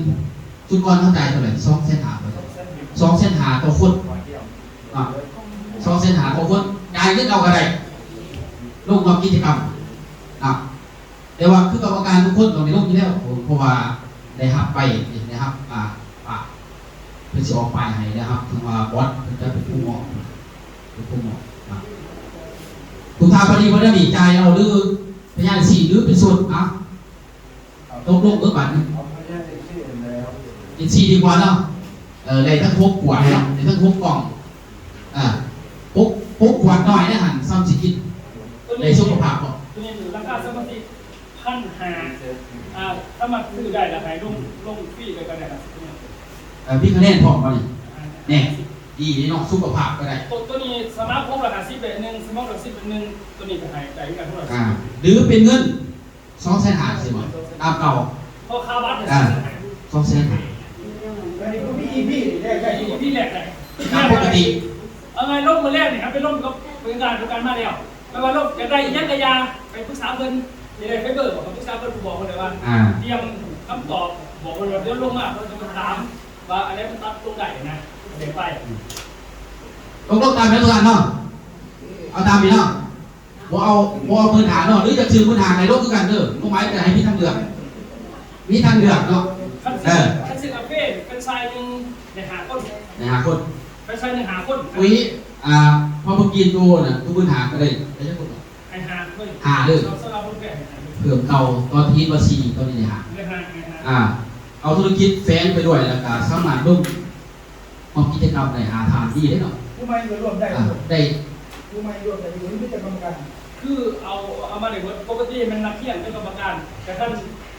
ຊຸດກ່ອນເຮົາຈ່າຍເທົ່າໃດ? ສອງແສນຫ້າ ສອງແສນຫ້າຕໍ່ຄົນ ອ່າ ສອງແສນຫ້າຕໍ່ຄົນ ຈ່າຍເງິນເອົາກໍໄດ້ ລົງຮ່ວມກິດຈະກຳ ອ່າ ແຕ່ວ່າຄືກຳມະການທຸກຄົນຕ້ອງໄດ້ລົງຢູ່ແລ້ວ ເພາະວ່າໄດ້ຮັບໄປ ໄດ້ຮັບ ອ່າ ອ່າ ເພິ່ນຊິອອກປ້າຍໃຫ້ ໄດ້ຮັບ ເຖິງວ່າບອດເພິ່ນຈະເປັນຜູ້ມອບ ເປັນຜູ້ມອບ ອ່າ ທຸກທ່ານ ປານນີ້ບໍ່ໄດ້ມີ ຈ່າຍເອົາ ຫຼືພະຍາອິນຊີ ຫຼືເປັນສົດ ອ່າ ຕົກລົງເບິ່ງບາດນີ້ ເອັນຊີດີກວ່າເນາະ ເອີ ໄດ້ທັງຫົກຂວດເນາະ ໄດ້ທັງຫົກກ່ອງ ເອີ ຫົກ ຫົກຂວດນ້ອຍໃນຫັ້ນ ສ່ຳຊິກິນ ໄດ້ສຸຂະພາບບໍ່? ໂຕນີ້ລາຄາສະມາຊິກພັນຫ້າ ອ່າ ສາມາດຊື້ໄດ້ລະໃຫ້ລົງ ລົງຟຣີໄປກໍໄດ້ລະ ເອີ ມີຄະແນນພ້ອມບໍ່ນີ້? ແນ່ ດີເນາະ ສຸຂະພາບກໍໄດ້ ໂຕ ໂຕນີ້ສະໝັກຫົກຮ້ອຍຫ້າສິບແບບໜຶ່ງ ສະໝັກຮ້ອຍສິບແບບໜຶ່ງ ໂຕນີ້ກໍໃຫ້ໄດ້ຄືກັນ ຫົກຮ້ອຍຫ້າສິບ ອ່າ ຫຼືເປັນເງິນ ສອງແສນຫ້າ ຊິບໍ່ ຕາມເກົ່າ ເພາະຄ່າບັດ ອ່າ ສອງແສນຫ້າ ສອງແສນຫ້າ ແລ້ວນີ້ບໍ່ມີອີພີ ແລກໄດ້ອີພີ ແລກໄດ້ ຕາມປົກກະຕິ ເອົາໄງລົງມື້ແລກນີ້ ໄປລົງກັບບໍລິການ ບໍລິການມາແລ້ວ ແປວ່າລົງຢາກໄດ້ອີ່ຫຍັງກະຢ່າ ໄປປຶກສາເພິ່ນ ຢາກໄດ້ໄຟເບີ ກໍປຶກສາເພິ່ນ ຜູ້ບອກເພິ່ນໄດ້ວ່າ ອ່າ ຕຽມຄຳຕອບ ບອກເພິ່ນວ່າ ດຽວລົງມາເພິ່ນຈະມາຖາມວ່າອັນໃດມັນຕັດລົງໄດ້ນະ ເຂົ້າໃຈໄປ ຕົກລົງຕາມນັ້ນເນາະ ເອົາຕາມນີ້ເນາະ. ບໍ່ເອົາ ບໍ່ເອົາໝື່ນຫ້າເນາະ ຫຼືຈະຊື້ໝື່ນຫ້າໃຫ້ລົງຄືກັນເດີ ຄວາມໝາຍຈະໃຫ້ມີທາງເລືອກ ມີທາງເລືອກເນາະ ຄັນຊື້ ເອີ ຄັນຊື້ກາເຟແຟຣນໄຊໜຶ່ງໄດ້ຫ້າຄົນ ໄດ້ຫ້າຄົນ ແຟຣນໄຊໜຶ່ງຫ້າຄົນ ອຸ້ຍ ອ່າ ພໍເພິ່ນກິນໂຕນະ ໂຕໝື່ນຫ້າກໍໄດ້ ໄດ້ຈັກຄົນ? ໃຫ້ຫ້າເລີຍ ຫ້າເລີຍ ສຳລັບຄົນແຟຣນໃຫ້ຫ້າເລີຍ ເພີ່ມເຕົາ ຕອນທີ່ວ່າສີ່ ຕອນນີ້ໄດ້ຫ້າ ໄດ້ຫ້າ ໄດ້ຫ້າ ອ່າ ເອົາທຸລະກິດແຝງໄປດ້ວຍ ແລ້ວກໍສາມາດລົງ ຮ່ວມກິດຈະກຳໄດ້ຫ້າທ່ານ ດີເດ້ເນາະ ຜູ້ໃໝ່ກໍຮ່ວມໄດ້ ອ່າ ໄດ້ ຜູ້ໃໝ່ຮ່ວມໄດ້ຢູ່ ມີແຕ່ກຳມະການ ຄືເອົາ ເອົາມາໄດ້ໝົດ ປົກກະຕິແມ່ນນັກຮຽນເປັນກຳມະການ ແຕ່ຄັນ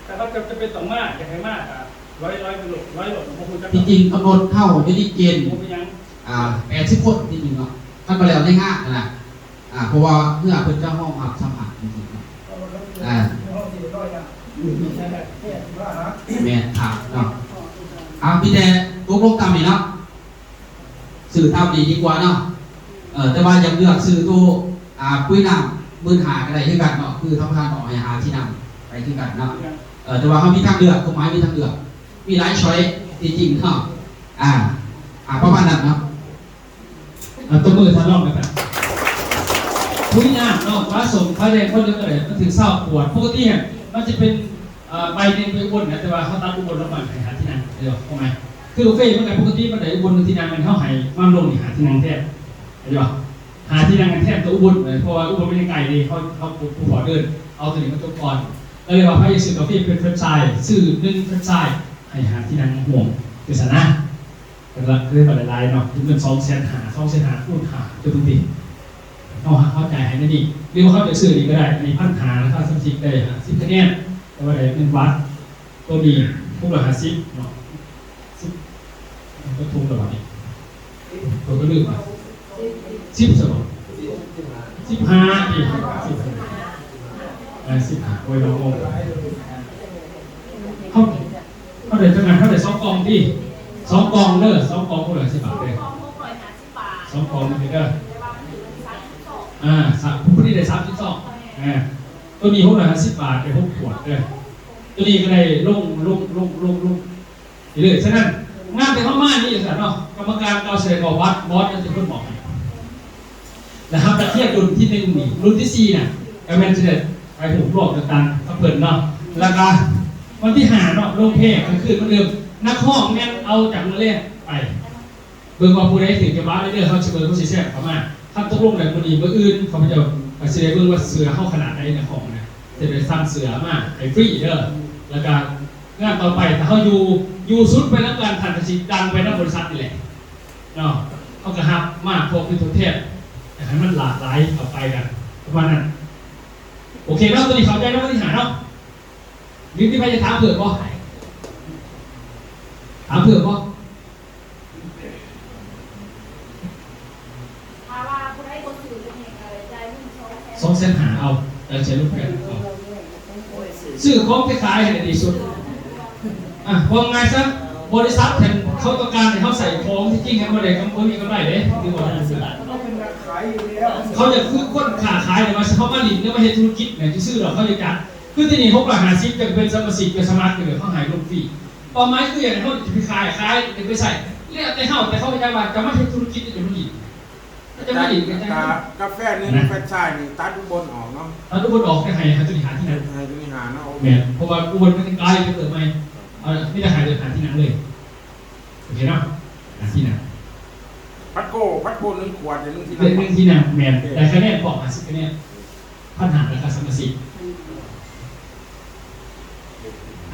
ແຕ່ຄັນຈຳເປັນຕ້ອງມາ ຢາກໃຫ້ມາກໍລອຍ ລອຍໄປໂລດ ລອຍໂລດ ບໍ່ຮູ້ຈັກ ທີ່ຈິງກຳນົດເຮົາຢູ່ໃນເກນ ບໍ່ເປັນຫຍັງ ອ່າ ແປດສິບຄົນທີ່ຈິງເນາະ ຄັນບໍ່ແລ້ວໃນງານຫັ້ນນະ ອ່າ ເພາະວ່າເຮືອເພິ່ນຈະຮອງຮັບສາມພັນ ຈັ່ງຊີ້ເນາະ ອ່າ ແມ່ນຄັກເນາະ ອ່າ ມີແຕ່ຕົກລົງຕາມນີ້ເນາະ ຊື້ຕາມນີ້ດີກວ່າເນາະ ເອີ ແຕ່ວ່າຢາກເລືອກຊື້ໂຕ ອ່າ ປຸ໋ຍນ້ຳໝື່ນຫ້າກໍໄດ້ຄືກັນເນາະ ຄືທາງປະທານອອກໃຫ້ຫ້າທີ່ນັ່ງໄປຄືກັນເນາະ ເອີ ແຕ່ວ່າເຮົາມີທາງເລືອກ ກົດໝາຍມີທາງເລືອກ ມີຫຼາຍຊ້ອຍທີ່ຈິງເນາະ ອ່າ ອ່າ ປະມານນັ້ນເນາະ. ອ່າ ຕົບມືທ່ານຮອງນະຄັບ ປຸ໋ຍນ້ຳເນາະ ປະສົມໄຟແດງຄົນດຽວກໍໄດ້ ມັນຖືກຊາວຂວດ ປົກກະຕິຫັ້ນມັນຈະເປັນ ເອີ ໃບໜຶ່ງໄປອຸບົນນະ ແຕ່ວ່າເຮົາຕັດອຸບົນລົງມາໃຫ້ຫ້າທີ່ນັ່ງ ເຫັນບໍ່? ຄວາມໝາຍ ຄືກາເຟມັນກໍປົກກະຕິມັນໄດ້ອຸບົນໜຶ່ງທີ່ນັ່ງ ແມ່ນເຮົາໃຫ້ມາລົງນີ້ຫ້າທີ່ນັ່ງແທນ ເຫັນບໍ່? ຫ້າທີ່ນັ່ງແທນກໍອຸບົນ ເພາະວ່າອຸບົນມັນໄກເດ້ ເຮົາ ເຮົາບໍ່ພໍເດີນ ເອົາຕົວນີ້ມາຕົກກ່ອນ ກໍເລີຍວ່າໃຜຢາກຊື້ກາເຟເປັນແຟຣນໄຊ ຊື້ໜຶ່ງແຟຣນໄຊ ໃຫ້ຫ້າທີ່ນັ່ງຮ່ວມ ຄືຊັ້ນນະ. ລະ ເລີຍວ່າຫຼາຍໆເນາະ ເງິນສອງແສນຫ້າ ສອງແສນຫ້າຄູນຫ້າ ຈະເບິ່ງຕິ ເຮົາ ເຮົາຈ່າຍໃຫ້ແນວນີ້ ຫຼືວ່າເຮົາຈະຊື້ນີ້ກໍໄດ້ ອັນນີ້ພັນຫ້າ ລາຄາສະມາຊິກໄດ້ຫ້າສິບຄະແນນ ແຕ່ວ່າໄດ້ເງິນບາດ ໂຕນີ້ຫົກຮ້ອຍຫ້າສິບເນາະ ສິບ ເຮົາກໍຖືກແລ້ວບາດນີ້ ຂ້ອຍກໍລືມວ່າ ສິບຊະບໍ່ ສິບຫ້າຕິ ສິບຫ້າ ເອີ ສິບຫ້າ ໂອ້ຍ ເຮົາ ເຮົາໄດ້ຈັກອັນ ເຮົາໄດ້ສອງກ່ອງຕິ ສອງກ່ອງເດີ ສອງກ່ອງຄົນລະສິບບາດເດີ ສອງກ່ອງນີ້ເດີ ອາ ສາມ ຜູ້ນີ້ໄດ້ສາມສິບຊອງ ອາ ໂຕນີ້ຫົກຮ້ອຍຫ້າສິບບາດ ໄດ້ຫົກຂວດເດີ ໂຕນີ້ກໍໄດ້ລົງ ລົງ ລົງ ລົງ ລົງ ເລີຍ ສະນັ້ນ ງານທີ່ເຮົາມານີ້ ຈັ່ງຊັ້ນເນາະ ກຳມະການເກົ່າສະແດງອອກບັດ ບອສເປັນຄົນມອບໃຫ້ ແລ້ວເຮົາກໍທຽບລຸ້ນທີໜຶ່ງນີ້ ລຸ້ນທີສີ່ນະ ກໍແມ່ນຊິໄດ້ໄປຮູ້ຮອບຕ່າງໆກັບເພິ່ນເນາະ ແລ້ວກໍວັນທີຫ້າເນາະ ລົງແພກກາງຄືນເໝືອນເດີມ ນັກຮ້ອງແມ່ນເອົາຈາກມື້ແລງໄປ ເບິ່ງວ່າຜູ້ໃດຖືກຈະບາດເດີ ເຮົາຊິເບິ່ງ ເຮົາຊິແຊມເຂົ້າມາ ຄັນຕົກລົງແລ້ວມື້ນີ້ ມື້ອື່ນຂ້າພະເຈົ້າກໍຊິໄດ້ເບິ່ງວ່າເສື້ອເຮົາຂະໜາດໃດ ນັກຮ້ອງນະ ຊິໄດ້ສັ່ງເສື້ອມາໃຫ້ຟຣີເດີ ແລ້ວກໍ ງານຕໍ່ໄປ ຖ້າເຮົາຢູ່ ຢູ່ສຸດໄປນຳກັນ ທ່ານກໍຊິດັງໄປນຳບໍລິສັດນີ້ແຫຼະເນາະ ເຮົາກໍຮັບມາເພື່ອເປັນທົດແທນ ຢາກໃຫ້ມັນຫຼາກຫຼາຍເຂົ້າໄປກັນ ປະມານນັ້ນ ໂອເຄເນາະ ຕົວນີ້ເຂົ້າໃຈເນາະ ວັນທີຫ້າເນາະ ຫຼືມີໃຜຈະຖາມເພີ່ມບໍ່? ຖາມເພີ່ມບໍ່? ຖ້າວ່າຜູ້ໃດບໍ່ຊື້ຕົວນີ້ກໍໄດ້ຈ່າຍເງິນສອງແສນ ສອງແສນຫ້າ ເອົາ ຈ່າຍໃສ່ລົດແພກ ເອົາ ຊື້ຂອງໄປຂາຍໃຫ້ດີທີ່ສຸດ ອາ ເວົ້າງ່າຍຊະ ບໍລິສັດຫັ້ນເຂົາຕ້ອງການໃຫ້ເຮົາໃຊ້ຂອງ ທີ່ຈິງຫັ້ນບໍ່ໄດ້ກຳ ບໍ່ມີກຳໄລເດ້ ຄືວ່າ ເຂົາຢາກຝຶກຄົນຄ້າຂາຍ ແຕ່ວ່າເຂົາມາຫຼິ້ນ ຫຼືມາເຮັດທຸລະກິດນີ້ ຊື່ໆດອກ ເຂົາຢາກຈັດ ຄືທີ່ນີ້ ຫົກຮ້ອຍຫ້າສິບ ຈະເປັນສະມາຊິກ ຈະສະໝັກ ເຂົາໃຫ້ລົງຟຣີ ເປົ້າໝາຍຄືຢາກໃຫ້ເຮົາໄປຂາຍ ຂາຍ ໄປໃຊ້ ແລ້ວແຕ່ເຮົາ ແຕ່ເຂົາກໍຢາກວ່າຈະມາເຮັດທຸລະກິດ ຈະມາຫຼິ້ນ ຈະມາຫຼິ້ນກັນ ກາ ກາແຟໜຶ່ງ ແຟຣນໄຊນີ້ຕັດອຸບົນອອກເນາະ ຕັດອຸບົນອອກ ແຕ່ໃຫ້ ໃຫ້ຕົວນີ້ຫາທີ່ໜັກ ໃຫ້ຕົວນີ້ຫາເນາະ ໂອເຄ ແມ່ນ ເພາະວ່າອຸບົນມັນໄກ ໄປເກີດໃໝ່ ເອົາ ມີແຕ່ໃຫ້ຕົວຫາທີ່ໜັກເລີຍ ໂອເຄເນາະ ຫາທີ່ໜັກ ພັດໂກ້ ພັດໂກ້ໜຶ່ງຂວດ ໄດ້ໜຶ່ງທີ່ໜັກ ໄດ້ໜຶ່ງທີ່ໜັກ ແມ່ນ ໄດ້ຄະແນນພ້ອມ ຫ້າສິບຄະແນນ ພັນຫ້າ ລາຄາສະມາຊິກ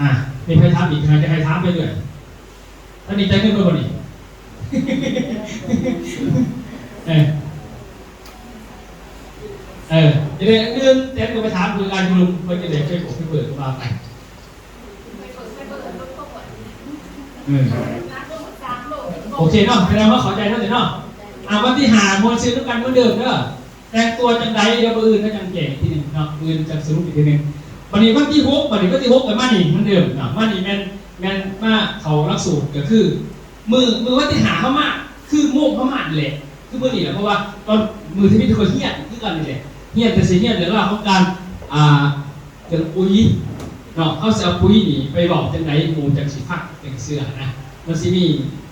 ອາ ມີໃຜຖາມອີກ ຈະໃຫ້ຖາມໄປເລື້ອຍ ອັນນີ້ຈ່າຍເງິນເບິດບໍ່ນີ້ ເອີ ເອີ ຈະໄດ້ເງິນ ແຕ່ກໍໄປຖາມເພິ່ນ ອາ ຢູ່ເພິ່ນຈະໄດ້ເຄີຍບອກເພິ່ນວ່າໄປ ເອີ ໂອເຄເນາະ ສະແດງວ່າເຂົ້າໃຈແລ້ວເນາະ ອາ ວັນທີຫ້າ ມ່ວນຊື່ນນຳກັນເໝືອນເດີມເດີ ແຕ່ງຕົວຈັ່ງໃດ ດຽວມື້ອື່ນເຮົາຈັ່ງແຈ້ງອີກທີໜຶ່ງເນາະ ມື້ອື່ນຈັ່ງສະຫຼຸບອີກທີໜຶ່ງ ບັດນີ້ວັນທີຫົກ ບັດນີ້ວັນທີຫົກກໍມານີ້ເໝືອນເດີມເນາະ ມານີ້ແມ່ນ ແມ່ນມາເຂົ້າຫຼັກສູດ ກໍຄືມື້ ມື້ວັນທີຫ້າເຮົາມາ ຄືໂມງເຮົາມານີ້ແຫຼະ ຄືມື້ນີ້ແຫຼະ ເພາະວ່າຕອນມື້ທຳອິດເຮົາກໍຮຽນຄືກັນນີ້ແຫຼະ ຮຽນ ແຕ່ຊິຮຽນເລື່ອງລາວຂອງການ ອ່າ ເລື່ອງປຸ໋ຍເນາະ ເຮົາຊິເອົາປຸ໋ຍນີ້ໄປເວົ້າຈັ່ງໃດ ໝູ່ຈັ່ງຊິຟັງ ຈັ່ງເຊື່ອນະ ມັນຊິມີ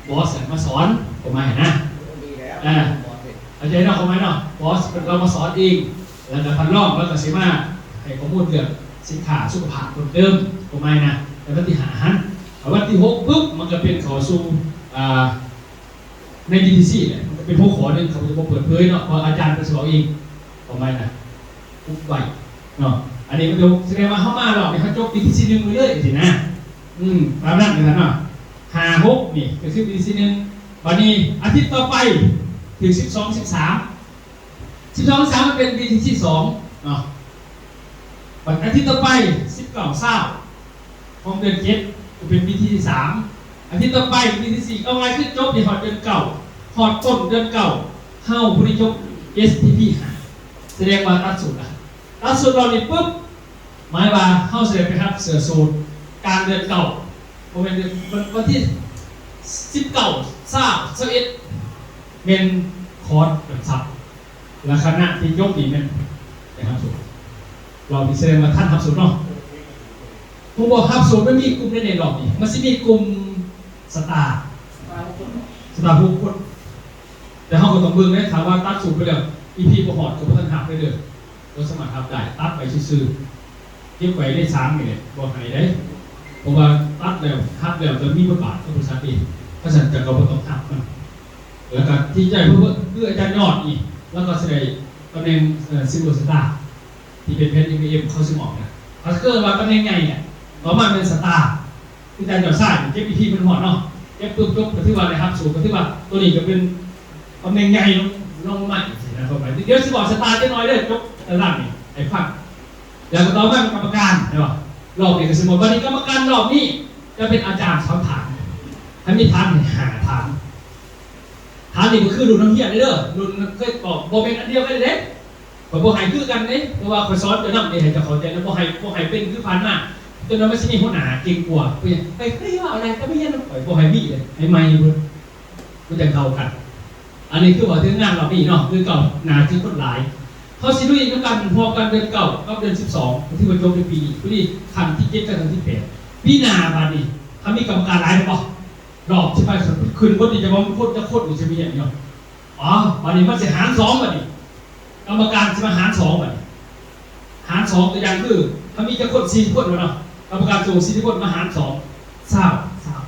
ບອສມາສອນ ປະມານນັ້ນນະ ເອີ ເຂົ້າໃຈເນາະ ປະມານເນາະ ບອສເພິ່ນກໍມາສອນເອງ ແລ້ວກໍທ່ານລອງລາວກໍຊິມາໃຫ້ຂໍ້ມູນເລື່ອງສິນຄ້າສຸຂະພາບເພີ່ມເຕີມ ປະມານນັ້ນນະ ໃນວັນທີຫ້າຫັ້ນ ແລ້ວວັນທີຫົກປຶບ ມັນກໍເປັນເຂົ້າສູ່ ອ່າ ໃນ ບີທີຊີ ແຫຼະ ມັນກໍເປັນຫົວຂໍ້ໜຶ່ງ ເຂົາຈະບໍ່ເປີດເຜີຍເນາະ ເພາະອາຈານເພິ່ນຊິເວົ້າເອງ ປະມານນັ້ນນະ ອຸບໄວ້ເນາະ ອັນນີ້ມັນຈະສະແດງວ່າເຮົາມາຮອບນີ້ ເຮົາຈົບ ບີທີຊີ ໜຶ່ງໄປເລີຍ ຈັ່ງຊີ້ນະ ອືມ ຕາມນັ້ນເນາະ ຫ້າ ຫົກ ນີ້ກໍຄື ບີທີຊີ ໜຶ່ງ ບັດນີ້ອາທິດຕໍ່ໄປ ຖືກ ສິບສອງ ສິບສາມ ສິບສອງ ສິບສາມ ມັນເປັນ ບີທີຊີ ສອງ ເນາະ ບັດອາທິດຕໍ່ໄປ ສິບເກົ້າ ຊາວ ຂອງເດືອນເຈັດ ກໍເປັນ ບີທີຊີ ສາມ ອາທິດຕໍ່ໄປ ບີທີຊີ ເອົາງ່າຍຄືຈົບນີ້ຮອດເດືອນເກົ້າ ຮອດຕົ້ນເດືອນເກົ້າ ເຮົາບໍ່ໄດ້ຈົບ ເອສທີພີ ຫ້າ ສະແດງວ່າຕັດສູດລະ ຕັດສູດລອດນີ້ປຶບ ໝາຍວ່າເຮົາຊິໄດ້ໄປຮັບເສື້ອສູດກາງເດືອນເກົ້າ ບໍ່ແມ່ນເດືອນ ວັນ ວັນທີສິບເກົ້າ ຊາວ ຊາວເອັດ ແມ່ນຄອດກັນຊັບ ແລະ ຄະນະທີ່ຈົບນີ້ແມ່ນໄດ້ຮັບສູດ ລອບນີ້ສະແດງວ່າທັນຮັບສູດເນາະ ຜູ້ບໍ່ຮັບສູດມັນມີກຸ່ມໃດແດ່ລອບນີ້ ມັນຊິມີກຸ່ມສະຕາ ສະຕາ ຫົກຄົນ ແຕ່ເຮົາກໍຕ້ອງເບິ່ງເດ້ ຖ້າວ່າຕັດສູດໄປແລ້ວ ອີພີ ບໍ່ຮອດ ກໍບໍ່ທັນຮັບໄດ້ເດີ ບໍ່ສາມາດຮັບໄດ້ ຕັດໄປຊື່ໆ ເກັບໄວ້ໃນສາງນີ້ແຫຼະ ບໍ່ໃຫ້ໄດ້ ເພາະວ່າຕັດແລ້ວ ຮັບແລ້ວຈະມີບົດບາດກັບບໍລິສັດເອງ ຄັນຊັ້ນເຈົ້າກໍບໍ່ຕ້ອງຮັບມັນ ແລ້ວກໍທີ່ໃຈເພິ່ນຄືອາຈານຍອດນີ້ ລາວກໍຊິໄດ້ຕຳແໜ່ງ ເອີ ຊິລເວີສະຕາ ທີ່ເປັນແຜ່ນ ເອັມ ເອັມ ເຂົາຊິມອບນະ ເຂົາເອີ້ນວ່າຕຳແໜ່ງໃຫຍ່ແຫຼະ ຕໍ່ມາແມ່ນສະຕາ ຄືອາຈານເຈົ້າຊາຍເກັບອີພີເພິ່ນຮອດເນາະ ເກັບປຶບຈົບ ກໍຖືວ່າໄດ້ຮັບສູງ ກໍຖືວ່າໂຕນີ້ກໍເປັນຕຳແໜ່ງໃຫຍ່ລົງ ລົງມາອີກຊີ້ນະ ຕໍ່ໄປ. ດຽວຊິບອກຊະຕາຈັກໜ່ອຍເດີ ຈົບຕາລາງນີ້ໃຫ້ຟັງ. ແລ້ວກໍຕໍ່ມາເປັນກຳມະການ ເຫັນບໍ່? ລອບນີ້ກໍຊິໝົດ. ບັດນີ້ກຳມະການລອບນີ້ຈະເປັນອາຈານສອງທ່ານ ໃຫ້ມີທ່ານຫ້າທ່ານ. ທ່ານນີ້ກໍຄືລຸ້ນນັກຮຽນເດີ ລຸ້ນເຄີຍບອກ ບໍ່ແມ່ນອັນດຽວກັນເດ້. ຂ້ອຍບໍ່ໃຫ້ຄືກັນເດ້ ເພາະວ່າຂ້ອຍສອນເຈົ້ານຳເດ້ ໃຫ້ເຈົ້າເຂົ້າໃຈນຳ ບໍ່ໃຫ້ ບໍ່ໃຫ້ເປັນຄືຜ່ານມາ. ຈົນວ່າມັນຊິມີຫົວໜ້າເກັ່ງກວ່າ ເປັນຫຍັງ ໄປ ໄປເວົ້າອະໄລກັບຮຽນນຳຂ້ອຍ ບໍ່ໃຫ້ມີເດ້ ໃຫ້ໃໝ່ເບິດ ມັນຈັ່ງເຂົ້າກັນ. ອັນນີ້ຄືເວົ້າເຖິງງານລອບນີ້ເນາະ ຄືເກົ່າ ໜ້າຈະຄົນຫຼາຍ. ເຮົາຊິລຸຍນຳກັນ ຮວມກັນເດືອນເກົ້າກັບເດືອນສິບສອງ ທີ່ວ່າຈົບໃນປີນີ້ ປີນີ້ຄັ້ງທີເຈັດກັບຄັ້ງທີແປດ. ປີໜ້າບາດນີ້ ຖ້າມີກຳມະການຫຼາຍແມ່ນບໍ່? ລອບຊິໄປຂຶ້ນເບິດນີ້ ຈະວ່າມັນຄົນຈັກຄົນນີ້ ຊິມີຫຍັງເນາະ. ອໍ ບາດນີ້ມັນຊິຫານສອງບາດນີ້ ກຳມະການຊິມາຫານສອງບາດນີ້ ຫານສອງ ຕົວຢ່າງຄື ຖ້າມີຈັກຄົນ ສີ່ສິບຄົນແມ່ນບໍ່ເນາະ ກຳມະການສູງສີ່ສິບຄົນ ມາຫານສອງ ຊາວ ຊາວ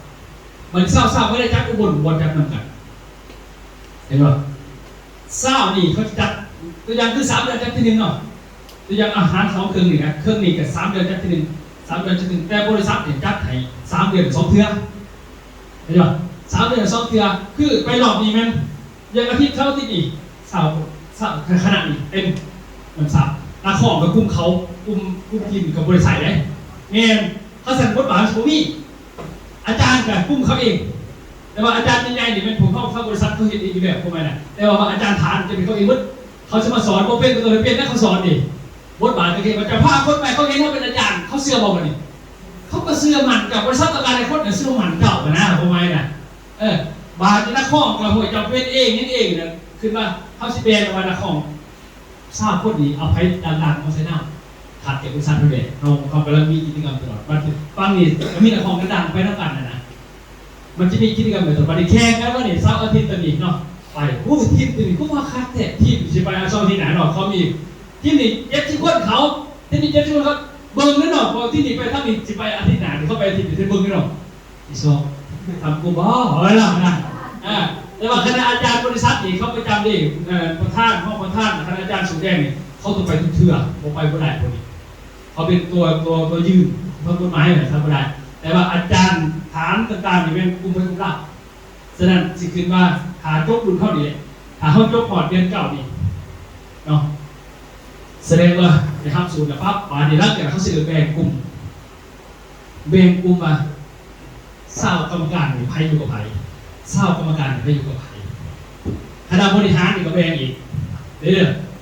ບາດນີ້ຊາວ ຊາວ ບໍ່ໄດ້ຈັດອຸບົນ ບໍ່ຈັດນຳກັນ ເຫັນບໍ່? ຊາວນີ້ເຂົາຈັດ ຕົວຢ່າງຄືສາມເດືອນຈັດເທື່ອໜຶ່ງເນາະ ຕົວຢ່າງ ອາ ຫານສອງເຄິ່ງນີ້ນະ ເຄິ່ງນີ້ກໍສາມເດືອນຈັດເທື່ອໜຶ່ງ ສາມເດືອນຈັດເທື່ອໜຶ່ງ ແຕ່ບໍລິສັດນີ້ຈັດໃຫ້ສາມເດືອນສອງເທື່ອ ເຫັນບໍ່? ສາມເດືອນສອງເທື່ອ ຄືໄປລອບນີ້ແມ່ນ ຢ່າງອາທິດເສົາອາທິດນີ້ ຊາວ ຊາວ ຄະນະນີ້ເຕັມ ມັນຊາວ ນັກຮ້ອງກໍກຸ່ມເຂົາ ກຸ່ມ ກຸ່ມທີ່ນີ້ກໍບໍ່ໄດ້ໃຊ້ເດ້ ແມ່ນ ຄັນຊັ້ນບົດບາດມັນຊິບໍ່ມີ ອາຈານກໍກຸ່ມເຂົາເອງ ແຕ່ວ່າອາຈານໃຫຍ່ໆນີ້ແມ່ນພວກເຮົາ ທາງບໍລິສັດເຂົາເຮັດເອງຢູ່ແລ້ວ ປະມານນັ້ນ ແຕ່ວ່າອາຈານຖານຈະເປັນເຂົາເອງເບິດ ເຂົາຊິມາສອນ ບໍ່ເປັນກໍຕ້ອງໄດ້ປ່ຽນນະ ເຂົາສອນນີ້ ບົດບາດກໍຄືວ່າຈະພາຄົນໄປ ເຂົາເຫັນເຮົາເປັນອາຈານ ເຂົາເຊື່ອບໍ່ບັດນີ້? ເຂົາກໍເຊື່ອໝັ້ນເຈົ້າ ບໍລິສັດຕ້ອງການໃຫ້ຄົນເຊື່ອໝັ້ນເຈົ້ານະ ປະມານນັ້ນ ເອີ ບາດນີ້ນັກຮ້ອງກໍ ໂອ້ຍ ເຈົ້າເປັນເອງເຮັດເອງນະ ຄືວ່າເຮົາຊິແບ່ງວ່ານັກຮ້ອງຊາວຄົນນີ້ ເອົາໃຜດັງໆ ມາໃສ່ນຳ ຂາດແກ່ບໍລິສັດເຮົາແດ່ ເຮົາ ເຮົາກຳລັງມີກິດຈະກຳຕະຫຼອດ ບັດຟັງນີ້ກໍມີນັກຮ້ອງດັງໆໄປນຳກັນຫັ້ນນະ ມັນຈະມີກິດຈະກຳແບບນັ້ນ ບັດນີ້ແຂ່ງກັນ ວັນນີ້ເສົາອາທິດຕົວນີ້ເນາະ ໄປ ໂອ້ຍ ທີມຕົວນີ້ຄືວ່າຄັກແທ້ ທີມຊິໄປເອົາຊ່ອງທີ່ໜ້າເນາະ ເຂົາມີທີມນີ້ເຈັດສິບຄົນ ເຂົາທີມນີ້ເຈັດສິບຄົນ ເຂົາເບິ່ງເດີເນາະ ເພາະທີມນີ້ໄປທາງນີ້ ຊິໄປອາທິດໜ້າ ເຂົາໄປອາທິດນີ້ ຊິເບິ່ງເດີເນາະ. ທີ່ສອງ ທຳກູບໍ່ ເອົາໄວ້ລະນະ ອ່າ ແຕ່ວ່າຄະນະອາຈານບໍລິສັດນີ້ ເຂົາປະຈຳເດ້ ເອີ ປະທານ ຮອງປະທານ ຄະນະອາຈານສູງແດງນີ້ ເຂົາຕ້ອງໄປທຸກເທື່ອ ບໍ່ໄປບໍ່ໄດ້ພວກນີ້ ເຂົາເປັນຕົວ ຕົວ ຕົວຢືນທາງກົດໝາຍນະ ທຳບໍ່ໄດ້ ແຕ່ວ່າອາຈານຖານຕ່າງໆນີ້ແມ່ນກຸ່ມໄພກຸ່ມລາວ ສະນັ້ນຊິຂຶ້ນມາ ຖ້າຈົບລຸ້ນເຮົານີ້ແຫຼະ ຖ້າເຮົາຈົບຮອດເດືອນເກົ້ານີ້ເນາະ ສະແດງວ່າໄດ້ຮັບສູນແລ້ວປັບ ບາດນີ້ຫຼັງຈາກນັ້ນເຮົາຊິເລີ່ມແບ່ງກຸ່ມ ແບ່ງກຸ່ມວ່າຊາວກຳມະການນີ້ໃຜຢູ່ກັບໃຜ ຊາວກຳມະການນີ້ໃຜຢູ່ກັບໃຜ ຄະນະບໍລິຫານນີ້ກໍແບ່ງອີກເດີ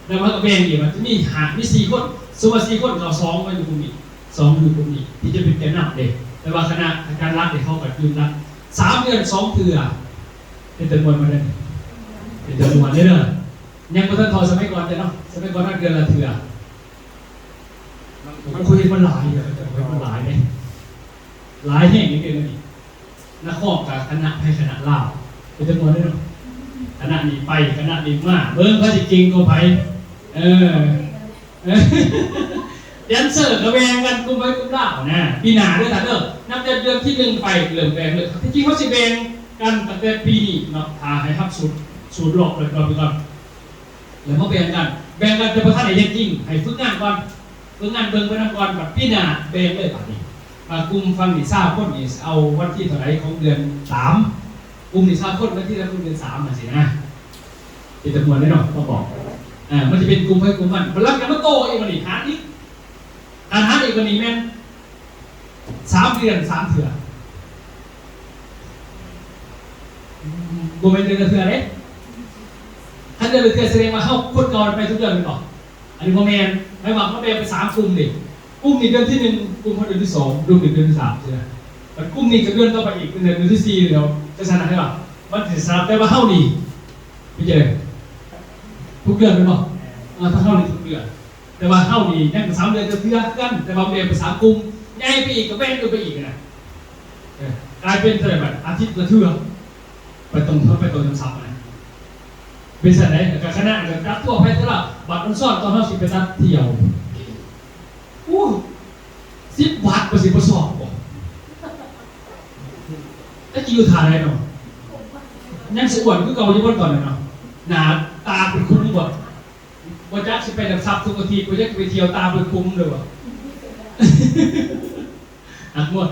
ແລ້ວມັນກໍແບ່ງອີກວ່າຈະມີຫ້າ ມີສີ່ຄົນ ສົມມຸດວ່າສີ່ຄົນ ເອົາສອງມາຢູ່ກຸ່ມນີ້ ສອງຢູ່ກຸ່ມນີ້ ທີ່ຈະເປັນແກນນຳເດ້ ແຕ່ວ່າຄະນະການຫຼັກນີ້ເຂົາກໍຢືນຫຼັກ ສາມເດືອນສອງເທື່ອ ເປັນຕາມ່ວນບໍ່ເດີ ເປັນຕາມ່ວນເດີ ຍັງບໍ່ທັນເທົ່າສະໄໝກ່ອນເນາະ ສະໄໝກ່ອນນັ້ນເດືອນລະເທື່ອ ໂອ້ຍ ມັນຫຼາຍເດີ ມັນຫຼາຍເດ້ ຫຼາຍແຮງເດ້ ດຽວນີ້ ນັກຮ້ອງກະຄະນະໄທຄະນະລາວ ເປັນຈຳນວນເດ້ເນາະ ຄະນະນີ້ໄປ ຄະນະນີ້ມາ ເບິ່ງໃຜຊິເກັ່ງກວ່າໃຜ ເອີ ແດນເຊີກະແບ່ງກັນກຸ່ມໄປກຸ່ມລາວນະ ປີໜ້າເດີທ່ານເດີ ນັບແຕ່ເດືອນທີໜຶ່ງໄປເລີ່ມແບ່ງເລີຍ ທີ່ຈິງເຮົາຊິແບ່ງກັນຕັ້ງແຕ່ປີນີ້ເນາະ ຖ້າໃຫ້ຮັບສູດ ສູດລອບເລີຍ ລອບໄປກ່ອນ ແລ້ວມາແບ່ງກັນ ແບ່ງກັນແຕ່ບໍ່ທັນໄດ້ເຮັດຈິງ ໃຫ້ຝຶກງານກ່ອນ ຝຶກງານເບິ່ງໄປນຳກ່ອນ ບັດປີໜ້າແບ່ງເລີຍບາດນີ້ ວ່າກຸ່ມຝັ່ງນີ້ຊາວຄົນນີ້ ເອົາວັນທີເທົ່າໃດຂອງເດືອນສາມ ກຸ່ມນີ້ຊາວຄົນ ວັນທີເທົ່າໃດຂອງເດືອນສາມ ຈັ່ງຊີ້ນະ ເປັນຈຳນວນເດ້ເນາະ ຕ້ອງບອກ ເອີ ມັນຈະເປັນກຸ່ມໃຜກຸ່ມມັນ ບັດຫຼັງຈາກມາໂຕອີກ ບັດນີ້ຫານອີກ ການຫານອີກບັດນີ້ແມ່ນ ສາມເດືອນສາມເທື່ອ ບໍ່ແມ່ນເດືອນລະເທື່ອເດ້ ຄັນເດືອນລະເທື່ອສະແດງວ່າເຮົາຄົນເກົ່າໄປທຸກເດືອນແມ່ນບໍ່? ອັນນີ້ບໍ່ແມ່ນ ໝາຍວ່າເຮົາແບ່ງເປັນສາມກຸ່ມເດ້ ກຸ່ມນີ້ເດືອນທີໜຶ່ງ ກຸ່ມເຮົາເດືອນທີສອງ ກຸ່ມນີ້ເດືອນທີສາມຊີ້ນະ ບັດກຸ່ມນີ້ກໍເດືອນຕໍ່ໄປອີກ ເປັນເດືອນທີສີ່ແລ້ວ ຈັ່ງຊັ້ນນະ ເຫັນບໍ່? ມັນຊິສາມ ແຕ່ວ່າເຮົານີ້ ເປັນຈັ່ງໃດ? ທຸກເດືອນແມ່ນບໍ່? ເອີ ທາງເຮົານີ້ທຸກເດືອນ ແຕ່ວ່າເຮົານີ້ຍັງສາມເດືອນເທື່ອຄືກັນ ແຕ່ວ່າແບ່ງເປັນສາມກຸ່ມ ໃຫຍ່ໄປອີກກໍແບ່ງຂຶ້ນໄປອີກນະ ເອີ ກາຍເປັນເທົ່າໃດບັດ ອາທິດລະເທື່ອ ໄປຕົງ ໄປຕົງນຳສັບນະ ເປັນຊັ້ນໃດ ແລ້ວກໍຄະນະກໍຈັດທົ່ວໄປເທື່ອລະ ບັດອອນຊອນຕອນເຮົາຊິໄປຕັດທ່ຽວ ໂອ້ ສິບບາດ ກວ່າຊິບໍ່ຊອກບໍ່ ແຕ່ກີ້ຢູ່ທ່າໃດເນາະ ຍັງສະອວນຄືເກົ່າຢູ່ບໍ່ຕອນນັ້ນເນາະ ໜ້າຕາເປັນຄຸມບໍ່? ບໍ່ຈັກຊິໄປນຳສັບທຸກອາທິດ ບໍ່ຈັກຊິໄປທ່ຽວຕາມເບິ່ງຄຸ້ມເດີວ່າ ອັກໝົດ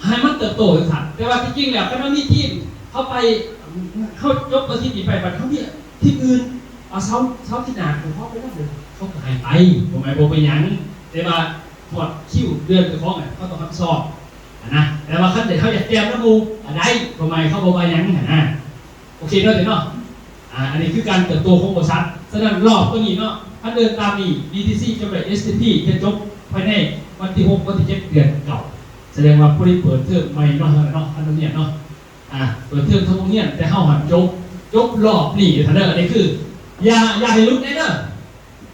ໃຫ້ມັນ ເຕີບໂຕທັງຊັ້ນ. ແຕ່ວ່າທີ່ຈິງແລ້ວ ຄັນວ່າມີທີມເຮົາໄປ ເຮົາຈົບອາທິດນີ້ໄປ ບັດເຮົາມີທີມອື່ນ ເອົາເສົາ ເສົາທິດໜ້າຂອງເຮົາໄປນຳເດີ ເຂົາກໍໃຫ້ໄປ ບໍ່ແມ່ນບໍ່ເປັນຫຍັງ. ແຕ່ວ່າຮອດຄິວເດືອນເຈົ້າຂອງ ເຂົາຕ້ອງຮັບຜິດຊອບຫັ້ນນະ. ແຕ່ວ່າຄັນເຮົາຢາກແຕ້ມນຳໝູ່ກໍໄດ້ ບໍ່ແມ່ນເຂົາບໍ່ວ່າຫຍັງຫັ້ນນະ. ໂອເຄເນາະ ເນາະ ອ່າ ອັນນີ້ຄືການເຕີບໂຕຂອງບໍລິສັດ. ສະນັ້ນລອບຕົວນີ້ເນາະ ຄັນເດີນຕາມນີ້ ບີທີຊີ ຈະໄດ້ ເອສທີພີ ຈະຈົບພາຍໃນວັນທີຫົກ ວັນທີເຈັດ ເດືອນເກົ້າ ສະແດງວ່າພໍດີເປີດເທີມໃໝ່ເນາະ ເນາະ ອະນຸຍາດເນາະ ອ່າ ເປີດເທີມທັງໂຮງຮຽນ ແຕ່ເຮົາຫັ້ນຈົບ ຈົບລອບນີ້ເດີ ອັນນີ້ຄື ຢ່າ ຢ່າໃຫ້ຫຼຸດເດີ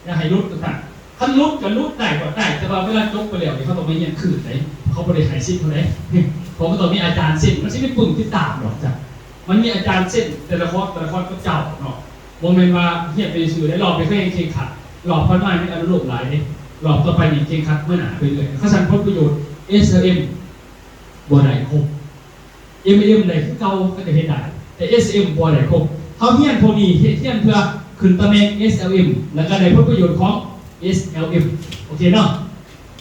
ຢ່າໃຫ້ຫຼຸດວ່າຊັ້ນ. ຄັນຫຼຸດກໍຫຼຸດໄດ້ກໍໄດ້ ແຕ່ວ່າເວລາຈົບໄປແລ້ວນີ້ ເຂົາຕ້ອງໄປຮຽນຄືນເດ້ ເຂົາບໍ່ໄດ້ໃຫ້ສິດເຮົາເດ້ ເພາະມັນຕ້ອງມີອາຈານເຊັນ ມັນຊິມີປຶ້ມຕິດຕາມດອກຈ້ະ. ມັນມີອາຈານເຊັນ ແຕ່ລະຄອດ ແຕ່ລະຄອດກໍເຈົ້າເນາະ ບໍ່ແມ່ນວ່າຮຽນໄປຊື່ໆເດ້. ລອບນີ້ເຂົາແຮ່ງເຄັ່ງຄັດ ລອບຜ່ານມານີ້ອະນຸໂລມຫຼາຍເດ້ ລອບຕໍ່ໄປນີ້ເຄັ່ງຄັດເມືອໜ້າໄປເລື້ອຍ. ຄັນຊັ້ນຜົນປະໂຫຍດ ເອສແອລເອັມ ບໍ່ໄດ້ຄົບ ເອັມແອລເອັມ ໄດ້ຄືເກົ່າ ກໍຈະເຮັດໄດ້ ແຕ່ ເອສແອລເອັມ ບໍ່ໄດ້ຄົບ. ເຮົາຮຽນພວກນີ້ ເຮັດ ຮຽນເພື່ອຂຶ້ນຕຳແໜ່ງ ເອສແອລເອັມ ແລ້ວກໍໄດ້ຜົນປະໂຫຍດຂອງ ເອສແອລເອັມ ໂອເຄເນາະ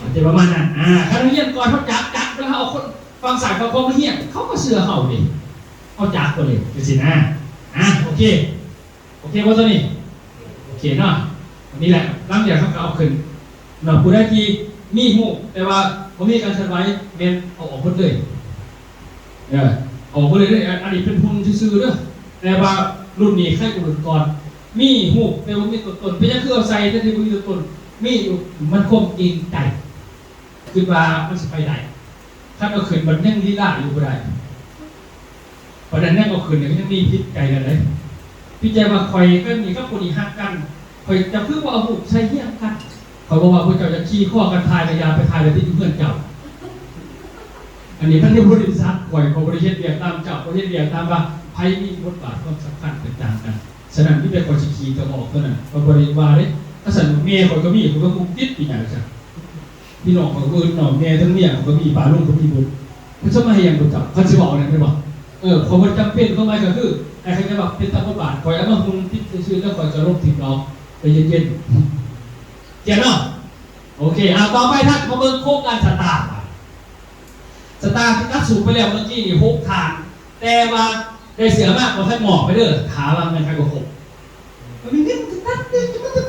ອາດຈະປະມານນັ້ນ. ອ່າ ຄັນເຮົາຮຽນກ່ອນ ເຮົາຈັກ ຈັກ ເວລາເຮົາເອົາຄົນຝັ່ງຊ້າຍຝັ່ງຂວາມາຮຽນ ເຂົາກໍເຊື່ອເຮົາເດ້ ເຮົາຈັກເບິດເລີຍ ຈັ່ງຊີ້ນະ. ອ່າ ໂອເຄ ໂອເຄບໍ່ຕົວນີ້? ໂອເຄເນາະ ອັນນີ້ແຫຼະ ຫຼັງຈາກເຮົາກໍເອົາຂຶ້ນເນາະ. ຜູ້ໃດທີ່ມີຮູບ ແຕ່ວ່າບໍ່ມີການເຄື່ອນໄຫວ ແມ່ນເອົາອອກເບິດເລີຍ ເອີ ເອົາອອກເບິດເລີຍເດີ. ອັນ ອັນນີ້ເປັນຫຸ່ນຊື່ໆເດີ ແຕ່ວ່າລຸ້ນນີ້ໄຄກວ່າລຸ້ນກ່ອນ ມີຮູບແຕ່ບໍ່ມີຕົວຕົນ. ເປັນຫຍັງຄືເອົາໃສ່ແຕ່ທີ່ບໍ່ມີຕົວຕົນ? ມີຢູ່ ມັນຄວາມເກງໃຈ ຄິດວ່າມັນຊິໄປໄດ້ ຄັນເອົາຂຶ້ນບັດຍັງລີລາຢູ່ບໍ່ໄດ້. ປານນັ້ນຍັງເອົາຂຶ້ນ ກໍຍັງມີຜິດໃຈກັນເດ້. ຜິດໃຈວ່າຂ້ອຍກັບນີ້ກັບຜູ້ນີ້ຮັກກັນ ຂ້ອຍ ເຈົ້າຄືບໍ່ເອົາຮູບໃສ່ຮຽງກັນ? ຂ້ອຍບອກວ່າພວກເຈົ້າຢາກຂີ່ຄໍກັນຖ່າຍກໍຢ່າໄປຖ່າຍ ແລ້ວຕິດຢູ່ເຮືອນເຈົ້າ. ອັນນີ້ມັນຢູ່ບໍລິສັດຂ້ອຍ ຂ້ອຍບໍ່ໄດ້ເຮັດວຽກຕາມເຈົ້າ ຂ້ອຍເຮັດວຽກຕາມວ່າໃຜມີບົດບາດຄວາມສຳຄັນແຕກຕ່າງກັນ. ສະນັ້ນມີແຕ່ຂ້ອຍຊິຂີ່ເຈົ້າອອກເທົ່ານັ້ນ ຂ້ອຍບໍ່ໄດ້ວ່າເດ້. ຄັນຊັ້ນແມ່ຂ້ອຍກໍມີ ຂ້ອຍກໍຄົງຕິດປີໜ້າຊັ້ນ. ພີ່ນ້ອງຂ້ອຍກໍເອີ້ນນ້ອງແມ່ທັງເມຍຂ້ອຍກໍມີ ປ້າລຸງກໍມີເບິດ. ເພິ່ນຊິມາເຮັດຫຍັງເພິ່ນເຈົ້າ ຄັນຊິເວົ້າແນວນີ້ແມ່ນບໍ່? ເອີ ຂ້ອຍບໍ່ຈຳເປັນ ຄວາມໝາຍກໍຄືໃຫ້ເຂົາເຈົ້າວ່າເປັນຕາມບົດບາດ ຂ້ອຍເອົາມາຮຸ່ນຕິດຊື່ໆ ແລ້ວຂ້ອຍກໍລົບຖິ້ມດອກ ໃຈເຢັນໆ ເຈັບເນາະ. ໂອເຄ ເອົາ ຕໍ່ໄປທ່ານ ມາເບິ່ງໂຄງການສະຕາງ. ສະຕາງທີ່ຕັດສູບໄປແລ້ວເມື່ອກີ້ນີ້ຫົກທ່ານ ແຕ່ວ່າໄດ້ເສື້ອມາບໍ່ທັນມອບໄປເດີ ຖ້າວ່າແມ່ນໃຜບໍ່ຄົບ ມັນມີເງິນຈະຕັດເດ້ ຈະມາຕັດ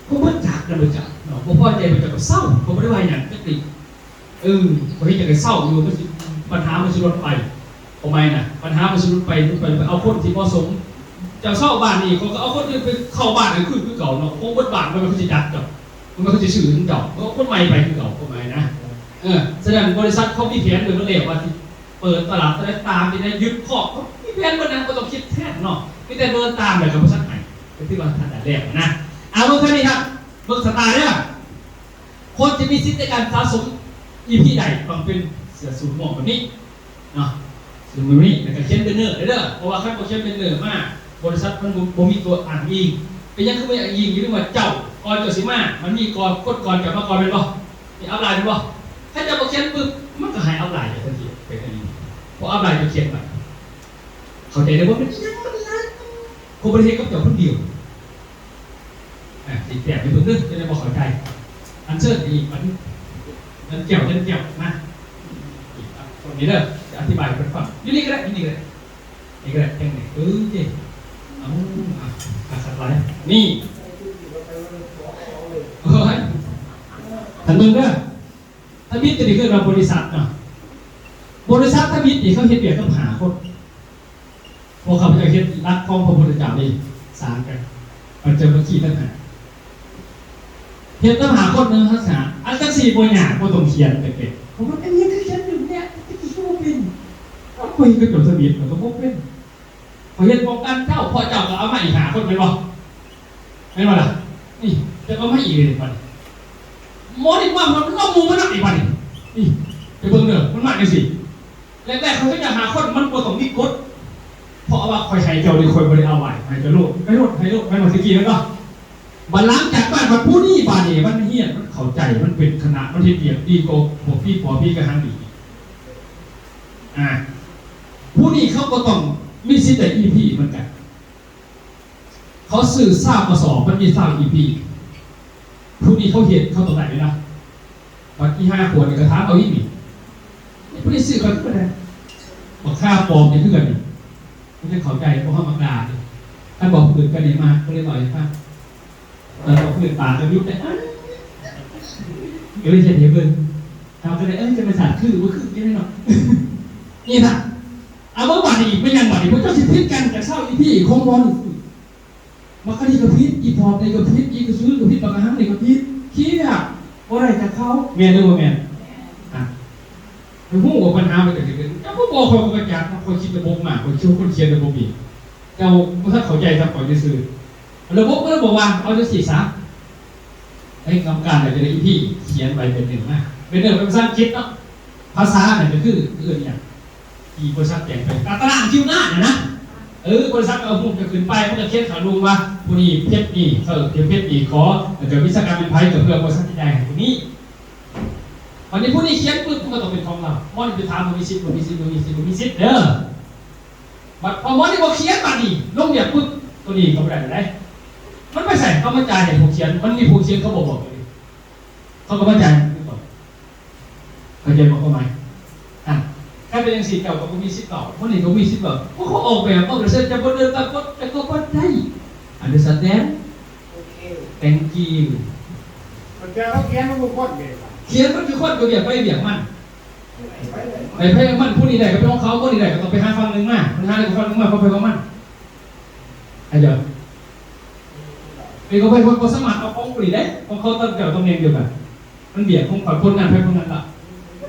ບໍ່ເບິດຈັກນະ ບໍ່ຈັກເນາະ ບໍ່ພໍໃຈ ບໍ່ຈັກກໍເຊົາ ກໍບໍ່ໄດ້ວ່າຫຍັງຈັກນິດ. ເອີ ບໍ່ເຮັດຫຍັງກໍເຊົາຢູ່ ມັນຊິ ບັນຫາມັນຊິຫຼຸດໄປ ເອົາໃໝ່ນະ ບັນຫາມັນຊິຫຼຸດໄປ ຫຼຸດໄປ ໄປເອົາຄົນທີ່ເໝາະສົມ. ເຈົ້າເຊົາບ້ານນີ້ ເຂົາກໍເອົາຄົນອື່ນໄປເຂົ້າບ້ານນັ້ນຄື ຄືເກົ່າເນາະ ຄົງເບິດບ້ານ ມັນກໍຊິຈັກເຈົ້າ ມັນກໍຊິຊື້ນຳເຈົ້າ ເອົາຄົນໃໝ່ໄປຄືເກົ່າ ເອົາໃໝ່ນະ. ເອີ ສະນັ້ນບໍລິສັດເຂົາມີແຜນໄວ້ໝົດແລ້ວວ່າຊິ ເປີດຕະຫຼາດ ຕະຫຼາດຕາມທີ່ໄດ້ຍຶດຄອກ ເຂົາມີແຜນເບິດນະ ບໍ່ຕ້ອງຄິດແທນເນາະ ມີແຕ່ເດີນຕາມແລ້ວກໍບໍລິສັດໃຫ້ ກໍຖືວ່າທັນໄດ້ແລ້ວນະ. ເອົາ ເບິ່ງທາງນີ້ຄັບ ເບິ່ງສະຕາເດີ ຄົນທີ່ມີສິດໃນການສະສົມ ອີພີ ໄດ້ ຕ້ອງເປັນເສື້ອສູດມ່ວງແບບນີ້ເນາະ ເສື້ອສູດມ່ວງແບບນີ້ ແລ້ວກໍຂຽນແບນເນີໄດ້ເດີ ເພາະວ່າຄັນບໍ່ຂຽນແບນເນີມາ ບໍລິສັດມັນບໍ່ ບໍ່ມີຕົວອ້າງອີງ. ເປັນຫຍັງຄືບໍ່ອ້າງອີງ? ຢ່າລືມວ່າເຈົ້າ ກ່ອນເຈົ້າຊິມາ ມັນມີກ່ອນ ຄົນກ່ອນເຈົ້າມາກ່ອນແມ່ນບໍ່? ມີອັບລາຍແມ່ນບໍ່? ຄັນເຈົ້າບໍ່ຂຽນປຶບ ມັນກໍໃຫ້ອັບລາຍເຈົ້າທັນທີ ເປັນອັນນີ້ ເພາະອັບລາຍເຈົ້າຂຽນໄວ້. ເຂົ້າໃຈແລ້ວບໍ່? ແມ່ນອີຫຍັງມັນຫຼາຍ ເຂົາບໍ່ໄດ້ເຮັດກັບເຈົ້າຄົນດຽວ. ອ່າ ຊິແຕ້ມໃຫ້ເບິ່ງເດີ ຈະໄດ້ບໍ່ເຂົ້າໃຈ. ອັນເຊີນອີກ ອັນ ອັນແກ້ວ ອັນແກ້ວມາ ນີ້ເດີ ຈະອະທິບາຍໃຫ້ເພິ່ນຟັງ ຢູ່ນີ້ກໍໄດ້ ຢູ່ນີ້ກໍໄດ້. ນີ້ກໍໄດ້ ຈັ່ງນີ້ ເອີ ເດ້ ເອົາ ອ່າ ຄັກຫຼາຍ ນີ້ ໂອ້ຍ ທ່ານເບິ່ງເດີ ທຳອິດຕົວນີ້ຄືວ່າບໍລິສັດເນາະ ບໍລິສັດທຳອິດນີ້ເຂົາເຮັດວຽກກັບຫ້າຄົນ ພວກຂ້າພະເຈົ້າເຮັດຫຼັກຂອງພະພຸດທະເຈົ້ານີ້ ສານກັນ ປັນຈະວັກຄີຕ່າງຫາກ ເຮັດນຳຫ້າຄົນໜຶ່ງທັກສະ ອັນຈັກຊີ້ບໍ່ຍາກ ບໍ່ຕ້ອງຂຽນແປກໆ ເພາະວ່າອັນນີ້ຄືຂຽນຢູ່ເນີ້ຍ ແຕ່ກີ້ຄືບໍ່ເປັນ ຂ້ອຍກໍຈົນສະເປັດ ຂ້ອຍກໍບໍ່ເປັນ ຂ້ອຍເຮັດປ້ອງກັນເຈົ້າ ເພາະເຈົ້າກໍເອົາມາອີກຫ້າຄົນແມ່ນບໍ່? ແມ່ນບໍ່ລະ? ນີ້ ເຈົ້າກໍເອົາມາອີກເດ ບັດນີ້ ໝໍນີ້ມາ ມັນເອົາໝູ່ມານຳອີກບັດນີ້ ນີ້ ໄປເບິ່ງເດີ ມັນມາຈັ່ງຊີ້. ແລກໆ ຂ້ອຍກໍຢາກຫາຄົນ ມັນບໍ່ຕ້ອງມີກົດ ເພາະວ່າຂ້ອຍໃຫ້ເຈົ້ານີ້ ຂ້ອຍບໍ່ໄດ້ເອົາໄວ້ ໃຫ້ເຈົ້າໂລດ ໄປໂລດ ໃຫ້ໂລດ ແມ່ນບໍ່? ແຕ່ກີ້ແມ່ນບໍ່? ບັດຫຼັງຈາກນັ້ນ ບັດຜູ້ນີ້ ບາດນີ້ມັນຮຽນ ມັນເຂົ້າໃຈ ມັນເປັນຄະນະ ມັນເຮັດວຽກດີກວ່າພວກຜີປົວຜີກະຫັງອີກ ອ່າ ຜູ້ນີ້ເຂົາກໍຕ້ອງມີສິດໄດ້ອີພີເໝືອນກັນ. ເຂົາຊື້ຊາວກະສອບ ມັນມີຊາວອີພີ ຜູ້ນີ້ເຂົາເຮັດ ເຂົາຕ້ອງໄດ້ເດ້ລະ ບັດອີ່ຫ້າຂວດນີ້ກໍຖາມເອົາອີກນີ້ ນີ້ ປ ໄປຊື້ເຂົາຄືກັນ ບັກຄາປອມນີ້ຄືກັນນີ້ ມັນຈະເຂົ້າໃຈ ພວກເຮົາມັກດ່ານີ້ ຄັນບອກຜູ້ອື່ນກໍໄດ້ມາ ກໍເລີຍເວົ້າໃຫ້ຟັງ ເອີ ບອກຜູ້ອື່ນປາກກໍຢຸດໄດ້ ກໍເລີຍເຮັດໃຫ້ເບິ່ງ ເຮົາກໍໄດ້ ເອີ ທຳມະຊາດຄືບໍ່ຄື ຈັ່ງໃດເນາະ ນີ້ນະ ເອົາ ມາບາດນີ້ ແມ່ນຫຍັງບາດນີ້ ພວກເຈົ້າຊິຜິດກັນຈາກຊາວອີພີຂອງໝໍນີ້ ບັກອັນນີ້ກໍຜິດ ອີປອບນີ້ກໍຜິດ ອີກະສືກໍຜິດ ບັກອະຫັງນີ້ກໍຜິດ ຄຽດ ບໍ່ໄດ້ຈາກເຂົາ ແມ່ນຫຼືບໍ່ແມ່ນ? ອ່ະ ຮູ້ວ່າບັນຫາມັນເກີດຂຶ້ນ ເຈົ້າບໍ່ບອກຂ້ອຍກໍບໍ່ຈັກ ຂ້ອຍຄິດລະບົບມາ ຂ້ອຍເປັນຄົນຂຽນລະບົບເອງ ເຈົ້າບໍ່ທັນເຂົ້າໃຈຊ້ຳ ຂ້ອຍຊື່ໆ ລະບົບມັນບອກວ່າ ເອົາຈັ່ງຊີ້ຊະ ໃນກຳກັນກໍຈະໄດ້ອີພີ ຂຽນໃບແບບໜຶ່ງມາ ແບບໜຶ່ງເປັນພາສາອັງກິດເນາະ ພາສານັ້ນກໍຄື ເອີ້ນຫຍັງ? ທີ່ບໍລິສັດແຈ້ງໄປ ຕາຕະລາງຄິວງານນະ ເອີ ບໍລິສັດກໍເອົາຮູບຈະຂຶ້ນໄປ ມັນກໍຂຽນຂ້າງລຸ່ມວ່າ ຜູ້ນີ້ເຮັດນີ້ ເອີ ເຮັດນີ້ ຂໍ ແລ້ວກໍວິຊາການເປັນໃຜ ກໍເພື່ອບໍລິສັດຈະຈ່າຍໃຫ້ຜູ້ນີ້ ບັດນີ້ຜູ້ນີ້ຂຽນປຶບ ມັນກໍຕ້ອງເປັນຂອງລາວ ໝໍນີ້ໄປຖາມ ບໍ່ມີສິດ ບໍ່ມີສິດ ບໍ່ມີສິດ ບໍ່ມີສິດເດີ ບັດພໍໝໍນີ້ບໍ່ຂຽນ ບັດນີ້ລົງວຽກປຶບ ໂຕນີ້ກໍບໍ່ໄດ້ແລ້ວ ມັນໄປໃສ? ເຂົາມາຈ່າຍໃຫ້ຜູ້ຂຽນ ມັນມີຜູ້ຂຽນ ເຂົາບໍ່ບອກເລີຍ ເຂົາກໍມາຈ່າຍຄືເກົ່າ ເຂົ້າໃຈບໍ່ຄວາມໝາຍ? ອ່າ ຄັນເປັນຈັ່ງຊີ້ ເຈົ້າກໍບໍ່ມີສິດເວົ້າ ຄົນນີ້ກໍບໍ່ມີສິດເວົ້າ ເພາະເຂົາອອກແບບມາແລ້ວ ເຊັ່ນ ຈະບໍ່ເດີນຕາມກົດ ແຕ່ກໍບໍ່ໄດ້ Understand? Thank you ມັນຈະເອົາຂຽນມາທຸກຄົນເດ ຂຽນມາທຸກຄົນກໍວຽກໃຜວຽກມັນ ໃຜໃຜມັນ ຜູ້ນີ້ໄດ້ກໍເປັນຂອງເຂົາ ຜູ້ນີ້ໄດ້ກໍຕ້ອງໄປຫາຝັ່ງໜຶ່ງມາ ມັນຫາໄດ້ກໍຝັ່ງໜຶ່ງມາ ຂອງໃຜຂອງມັນ ເຂົ້າໃຈບໍ່? ເປັນຂອງໃຜ ເຂົາບໍ່ສາມາດເອົາຂອງຜູ້ນີ້ໄດ້ ຂອງເຂົາຕຳແໜ່ງດຽວກັນ ມັນວຽກຂອງຄົນງານໃຜຄົນງານລະ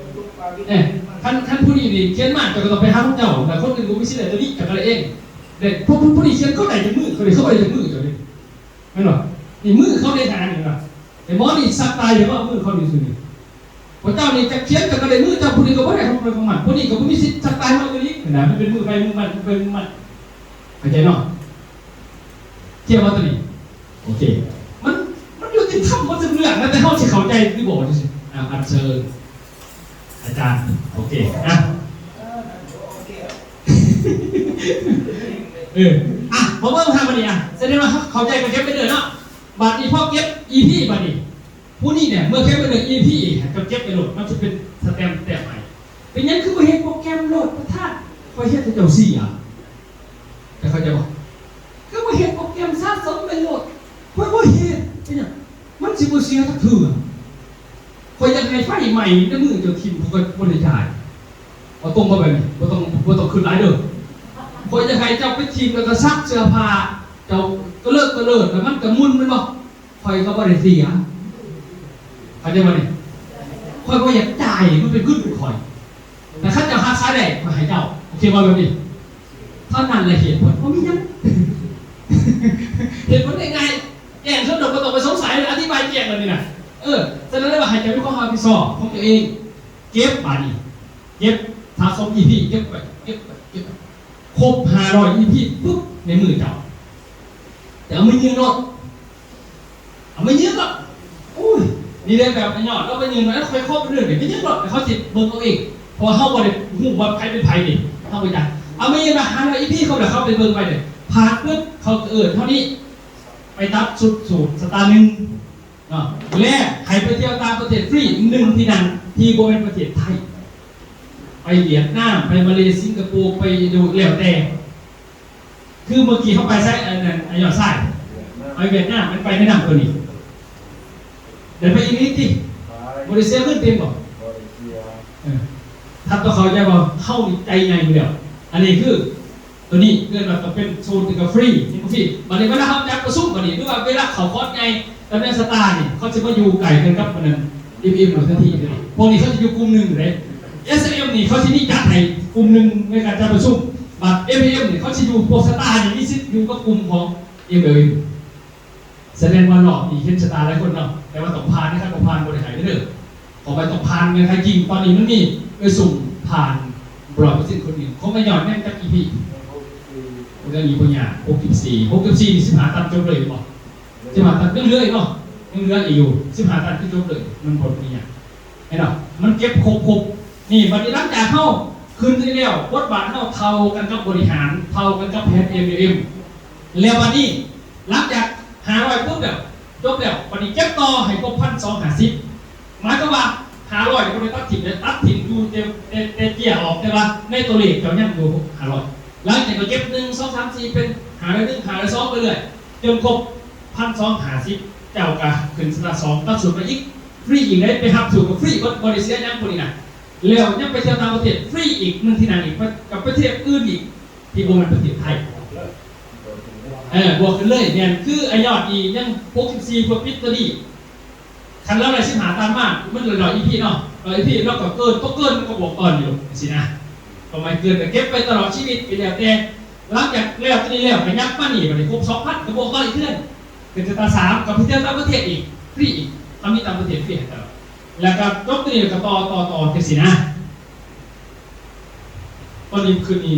ເອີ ຄັນ ຄັນຜູ້ນີ້ນີ້ຂຽນມາ ເຈົ້າກໍຕ້ອງໄປຫາຂອງເຈົ້າ ແລ້ວຄົນອື່ນບໍ່ມີສິດໄດ້ຕົວນີ້ ເຈົ້າກໍໄດ້ເອງ ແລ້ວຜູ້ ຜູ້ ຜູ້ນີ້ຂຽນ ເຂົາໄດ້ຈາກມືເຂົາເດ້ ເຂົາບໍ່ໄດ້ຈາກມືເຈົ້າເດ້ ແມ່ນບໍ່? ນີ້ມືເຂົາໄດ້ຫານີ້ລະ ແຕ່ໝໍນີ້ສັກຕາຍ ຢ່າມາເອົາມືເຂົານີ້ຊື່ນີ້ ພວກເຈົ້ານີ້ຈະຂຽນ ເຈົ້າກໍໄດ້ມືເຈົ້າ ຜູ້ນີ້ກໍບໍ່ໄດ້ຂອງໃຜຂອງມັນ ຜູ້ນີ້ກໍບໍ່ມີສິດສັກຕາຍມາອີກນະ ມັນເປັນມືໃຜມືມັນ ມືໃຜມືມັນ ເຂົ້າໃຈເນາະ? ເຂົ້າໃຈບໍ່ຕົວນີ້? ໂອເຄ ມັນ ມັນຍຸຕິທຳໝົດທຸກເລື່ອງ ແລ້ວແຕ່ເຮົາຊິເຂົ້າໃຈຫຼືບໍ່ ຈັ່ງຊີ້ ອ່າ ອັນເຊີນອາຈານ ໂອເຄ ອ່ະ ເອີ ອ່ະ ມາເບິ່ງຫາບັດນີ້ ອ່ະ ສະແດງວ່າເຂົ້າໃຈກັນເກັບໄປເດີເນາະ ບັດນີ້ພໍເກັບອີພີ ບັດນີ້ ຜູ້ນີ້ເນຍ ເມື່ອເກັບໄປເດີອີພີ ໃຫ້ເຈົ້າເກັບໄປໂລດ ມັນຈະເປັນສະແຕັມແຕ້ມໃຫ້ ເປັນຫຍັງຄືບໍ່ເຮັດໂປຣແກຣມໂລດປະທານ ຂ້ອຍເຮັດໃຫ້ເຈົ້າເສຍ ເຈົ້າເຂົ້າໃຈບໍ່? ຄືບໍ່ເຮັດໂປຣແກຣມສະສົມໄປໂລດ ຂ້ອຍບໍ່ເຮັດ ເປັນຫຍັງ? ມັນຊິບໍ່ເສຍຈັກເທື່ອ ຂ້ອຍຢາກໃຫ້ໄຟໄໝ້ໃນມືເຈົ້າຖິ້ມ ຂ້ອຍບໍ່ໄດ້ຈ່າຍ ເອົາຕົງມາແບບນີ້ ບໍ່ຕ້ອງ ບໍ່ຕ້ອງຄຶດຫຼາຍເດີ ຂ້ອຍຢາກໃຫ້ເຈົ້າໄປຖິ້ມ ແລ້ວກໍຊັກເສື້ອຜ້າ ເຈົ້າກະເລີກກະເລີດ ແລ້ວມັນກະໝຸ່ນແມ່ນບໍ່? ຂ້ອຍກໍບໍ່ໄດ້ເສຍ ເຂົ້າໃຈບໍ່ນີ້? ຂ້ອຍບໍ່ຢາກຈ່າຍ ມັນເປັນເງິນຂອງຂ້ອຍ ແຕ່ຄັນເຈົ້າຮັກສາໄດ້ ຂ້ອຍໃຫ້ເຈົ້າ ໂອເຄບໍ່ແບບນີ້? ເທົ່ານັ້ນແຫຼະ ເຫດຜົນບໍ່ມີຫຍັງ ເຫດຜົນງ່າຍໆ ແຈ້ງສຸດດອກ ບໍ່ຕ້ອງໄປສົງໄສ ອະທິບາຍແຈ້ງແບບນີ້ນະ ເອີ ສະນັ້ນແລ້ວວ່າໃຫ້ເຈົ້າມີຄວາມຮັບຜິດຊອບຂອງຕົວເອງ ເກັບບາດນີ້ ເກັບສະສົມອີພີ ເກັບໄວ້ ເກັບໄວ້ ເກັບໄວ້ ຄົບຫ້າຮ້ອຍອີພີປຶບ ໃນມືເຈົ້າ ຈະເອົາມາຍື່ນໂລດ ເອົາມາຍື່ນໂລດ ໂອ້ຍ ນີ້ແຫຼະແບບຍອດ ເອົາມາຍື່ນ ແລ້ວຄ່ອຍເຂົ້າໄປເລື່ອຍ ໄປຍື່ນໂລດ ເຂົາຊິເບິ່ງເອົາເອງ ເພາະວ່າເຮົາບໍ່ໄດ້ຮູ້ວ່າໃຜເປັນໃຜເດ້ ເຮົາບໍ່ຈັກ ເອົາມາຍື່ນວ່າ ຫ້າຮ້ອຍອີພີ ເຂົາ ແລ້ວເຂົາໄປເບິ່ງໄວ້ເດ້ ຜ່ານປຶບ ເຂົາກໍເອີ້ນເຮົານີ້ໄປຕັດຊຸດສູດສະຕາໜຶ່ງ ເນາະ ແລະ ໃຫ້ໄປທ່ຽວຕ່າງປະເທດຟຣີໜຶ່ງທີ່ນັ້ນ ທີ່ບໍ່ແມ່ນປະເທດໄທ ໄປຫວຽດນາມ ໄປມາເລ ສິງກະໂປ ໄປອິນໂດ ແລ້ວແຕ່ ຄືເມື່ອກີ້ເຮົາໄປໃສ ອັນນັ້ນ ອັນຍອດຊາຍ ໄປຫວຽດນາມ ມັນໄປແນະນຳຕົວນີ້ ໄດ້ໄປອີ່ຫຼີຕິ ບໍ່ໄດ້ເສຍເງິນຕິບໍ່? ບໍ່ໄດ້ເສຍ ເອີ ທ່ານຕ້ອງເຂົ້າໃຈວ່າເຮົານີ້ໃຈໃຫຍ່ຢູ່ແລ້ວ ອັນນີ້ຄື ຕົວນີ້ເອີ້ນວ່າຕ້ອງເປັນໂຊນທີ່ກະຟຣີ ເຫັນບໍ່? ບາດນີ້ເວລາເຮົາຈັດປະຊຸມ ບາດນີ້ ຫຼືວ່າເວລາເຂົ້າຄອດໃຫຍ່ ຕຳແໜ່ງສະຕານີ້ ເຂົາຊິມາຢູ່ໃກ້ກັນກັບອັນນັ້ນ ເອັມເອັມ ທັນທີເດ້ ພວກນີ້ເຂົາຊິຢູ່ກຸ່ມໜຶ່ງເດ້ ເອສເອັມ ນີ້ເຂົາຊິມີຈັດໃຫ້ກຸ່ມໜຶ່ງໃນການຈັດປະຊຸມ ບາດ ເອັມເອັມ ນີ້ເຂົາຊິຢູ່ ພວກສະຕານີ້ມີສິດຢູ່ກັບກຸ່ມຂອງ ເອັມແອລເອັມ ສະແດງວ່າລອບນີ້ເຫັນຊະຕາຫຼາຍຄົນເນາະ ແຕ່ວ່າຕ້ອງຜ່ານນະ ຄັນບໍ່ຜ່ານບໍ່ໄດ້ໃຫ້ເດີ ເພາະວ່າຕ້ອງຜ່ານເງື່ອນໄຂຈິງ ຕອນນີ້ມັນມີໄປສົ່ງຜ່ານ ຮ້ອຍເປີເຊັນຄົນນີ້ ຂອງໄອ້ຍອດແມ່ນຈັກອີພີ? ເລື່ອງນີ້ບໍ່ຍາກ ຫົກສິບສີ່ ຫົກສິບສີ່ນີ້ ສິບຫ້າຕັນຈົບເລີຍແມ່ນບໍ່? ສິບຫ້າຕັນ ຍັງເຫຼືອອີກເນາະ ຍັງເຫຼືອອີກຢູ່ ສິບຫ້າຕັນຄືຈົບເລີຍ ມັນບໍ່ໄດ້ຍາກ ເຫັນບໍ່? ມັນເກັບຄົບໆ ນີ້ ບັດນີ້ຫຼັງຈາກເຮົາຂຶ້ນໄດ້ແລ້ວ ບົດບາດເຮົາເທົ່າກັນກັບບໍລິຫານ ເທົ່າກັນກັບແຜນ ເອັມແອລເອັມ ແລ້ວບັດນີ້ ຫຼັງຈາກຫ້າຮ້ອຍປຸບແລ້ວ ຈົບແລ້ວ ບັດນີ້ເກັບຕໍ່ໃຫ້ຄົບ ພັນສອງຮ້ອຍຫ້າສິບ ໝາຍຄວາມວ່າ ຫ້າຮ້ອຍ ບໍ່ໄດ້ຕັດຖິ້ມເດ້ ຕັດຖິ້ມຢູ່ແຕ່ ແຕ່ ແຕ່ເຈ້ຍອອກ ແຕ່ວ່າໃນຕົວເລກເຈົ້າຍັງຢູ່ຫ້າຮ້ອຍ. ຫຼັງຈາກກໍເກັບ ໜຶ່ງ ສອງ ສາມ ສີ່ ເປັນຫ້າຮ້ອຍໜຶ່ງ ຫ້າຮ້ອຍສອງ ໄປເລື້ອຍ ຈົນຄົບພັນສອງຫ້າສິບ ເຈົ້າກໍຂຶ້ນສະຕາສອງ ຕັດສູດມາອີກ ຟຣີອີກເດ້ ໄປຮັບສູດກໍຟຣີເບິດ ບໍ່ໄດ້ເສຍຫຍັງພວກນີ້ນະ. ແລ້ວຍັງໄປທ່ຽວຕ່າງປະເທດຟຣີອີກ ໜຶ່ງທີ່ນັ່ງອີກ ກັບປະເທດອື່ນອີກ ທີ່ບໍ່ແມ່ນປະເທດໄທ. ເອີ ບວກຂຶ້ນເລີຍ ແມ່ນ ຄືໄອ້ຍອດນີ້ຍັງຫົກສິບສີ່ ເພື່ອປິດຕົວນີ້. ຄັນລາວໄດ້ສິບຫ້າຕັນມາ ມັນເຫຼືອຮ້ອຍອີພີເນາະ ຮ້ອຍອີພີ ລາວກໍເກີນ ບໍ່ເກີນມັນກໍບວກຕໍ່ຢູ່ ຈັ່ງຊີ້ນະ. ຄວາມໝາຍເກີນກໍເກັບໄວ້ຕະຫຼອດຊີວິດ ກໍແລ້ວແຕ່. ຫຼັງຈາກແລ້ວຕົວນີ້ແລ້ວ ກໍຍັບມານີ້ ບັດນີ້ຄົບສອງພັນ ກໍບວກຕໍ່ອີກເທື່ອ ຂຶ້ນສະຕາສາມ ກໍໄປທ່ຽວຕ່າງປະເທດອີກ ຟຣີອີກ ເຮົາມີຕ່າງປະເທດຟຣີໃຫ້ຕະຫຼອດ. ແລ້ວກໍຈົບຕົວນີ້ ແລ້ວກໍຕໍ່ ຕໍ່ ຕໍ່ ຈັ່ງຊີ້ນະ. ຕອນນີ້ຄືນນີ້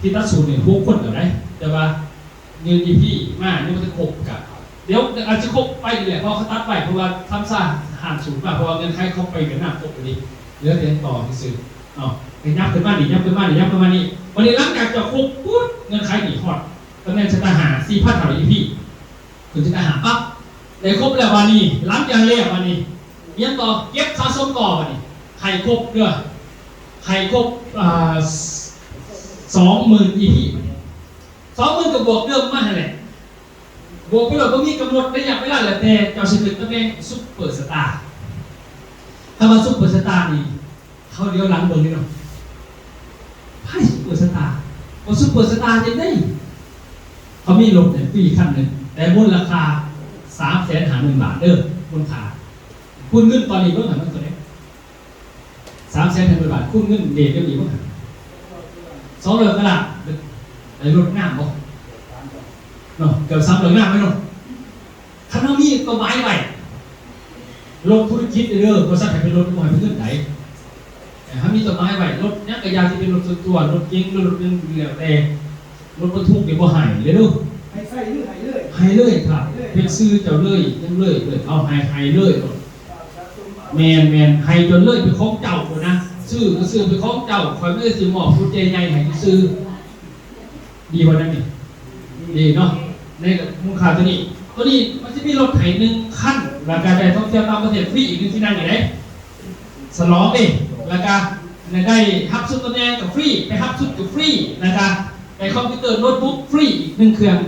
ທີ່ຕັດສູດນີ້ຫົກຄົນແລ້ວໃດ ແຕ່ວ່າຍື່ນອີພີມາຍັງບໍ່ທັນຄົບ ກະດຽວອາດຊິຄົບໄປນີ້ແຫຼະ ເພາະເຂົາຕັດໄວ້ ເພາະວ່າທຳຊາຫ້າມສູດມາ ເພາະວ່າເງື່ອນໄຂເຂົາໄປຫວຽດນາມຄົບແລ້ວເດ້ ເຫຼືອແຕ່ຕໍ່ຊື່ໆເນາະ. ກະຫຍັບຂຶ້ນມານີ້ ຫຍັບຂຶ້ນມານີ້ ຫຍັບຂຶ້ນມານີ້ ບັດນີ້ຫຼັງຈາກເຈົ້າຄົບປຸບ ເງື່ອນໄຂນີ້ຮອດຕຳແໜ່ງສະຕາຫ້າ ສີ່ພັນຫ້າຮ້ອຍອີພີ ຂຶ້ນສະຕາຫ້າປັບ ໄດ້ຄົບແລ້ວ ບາດນີ້ຫຼັງຈາກແລ້ວ ບາດນີ້ຫຍັງຕໍ່ ເກັບສະສົມຕໍ່ ບາດນີ້ໃຫ້ຄົບເດີ້ ໃຫ້ຄົບ ອ່າ ສອງໝື່ນອີພີ ສອງໝື່ນກໍບວກເດີມມາຫັ້ນແຫຼະ ບວກໄປໂລດ ບໍ່ມີກຳນົດໄລຍະເວລາ ແລ້ວແຕ່ເຈົ້າຊິຂຶ້ນຕຳແໜ່ງຊຸບເປີສະຕາ. ຄຳວ່າຊຸບເປີສະຕານີ້ ເຮົາຫຼຽວຫຼັງເບິ່ງເດ້ເນາະ ໃຜຊຸບເປີສະຕາ ບໍ່ຊຸບເປີສະຕາຈັ່ງໃດ? ເຂົາມີລົດໃຫ້ຟຣີຄັນໜຶ່ງ ແຕ່ມູນລະຄ່າສາມແສນຫ້າໝື່ນບາດເດີ້ ມູນຄ່າ ຄູນເງິນຕອນນີ້ເບິ່ງຫັ້ນມັນເທົ່າໃດ? ສາມແສນຫ້າໝື່ນບາດ ຄູນເງິນເດດດຽວນີ້ເບິ່ງຫັ້ນ ສອງຮ້ອຍກວ່າລ້ານ ໄດ້ລົດງາມບໍ່? ເນາະ ເກືອບສາມຮ້ອຍງາມເລີຍເນາະ. ຄັນເຮົາມີເປົ້າໝາຍໄວ້ ລົດທຸລະກິດເດີ້ ບໍລິສັດໃຫ້ເປັນລົດ ບໍ່ໃຫ້ເປັນເງິນໃດ. ເຮົາມີເປົ້າໝາຍໄວ້ ລົດຫຍັງກະຢ່າ ຊິເປັນລົດສ່ວນຕົວ ລົດເກັງ ຫຼືລົດຫຍັງກໍແລ້ວແຕ່ ລົດບັນທຸກນີ້ບໍ່ໃຫ້ເດີ້ ໃຫ້ໃຊ້ຫຼືໃຫ້ເລີຍ? ໃຫ້ເລີຍຄັບ ເປັນຊື່ເຈົ້າເລີຍ ຫຍັງເລີຍ ເລີຍ ເອົາໃຫ້ ໃຫ້ເລີຍໂລດ. ແມ່ນໆ ໃຫ້ຈົນເລີຍເປັນຂອງເຈົ້າພຸ້ນນະ ຊື້ກໍຊື້ເປັນຂອງເຈົ້າ ຂ້ອຍມີແຕ່ຊິມອບກຸນແຈໃຫຍ່ໃຫ້ຊື່ໆ ດີບໍ່ນັ້ນນີ້? ດີເນາະ ໃນມູນຄ່າຕົວນີ້ ຕົວນີ້ມັນຊິມີລົດໃຫ້ໜຶ່ງຄັນ ແລ້ວກະໄດ້ທ່ອງທ່ຽວຕ່າງປະເທດຟຣີອີກໜຶ່ງທີ່ນັ່ງອີກເດ້ ສະຫຼອງເດ້ ແລ້ວກະໄດ້ຮັບຊຸດຕຳແໜ່ງກໍຟຣີ ໄປຮັບຊຸດກໍຟຣີ ແລ້ວກະໄດ້ຄອມພິວເຕີໂນ້ດບຸກຟຣີອີກໜຶ່ງເຄື່ອງ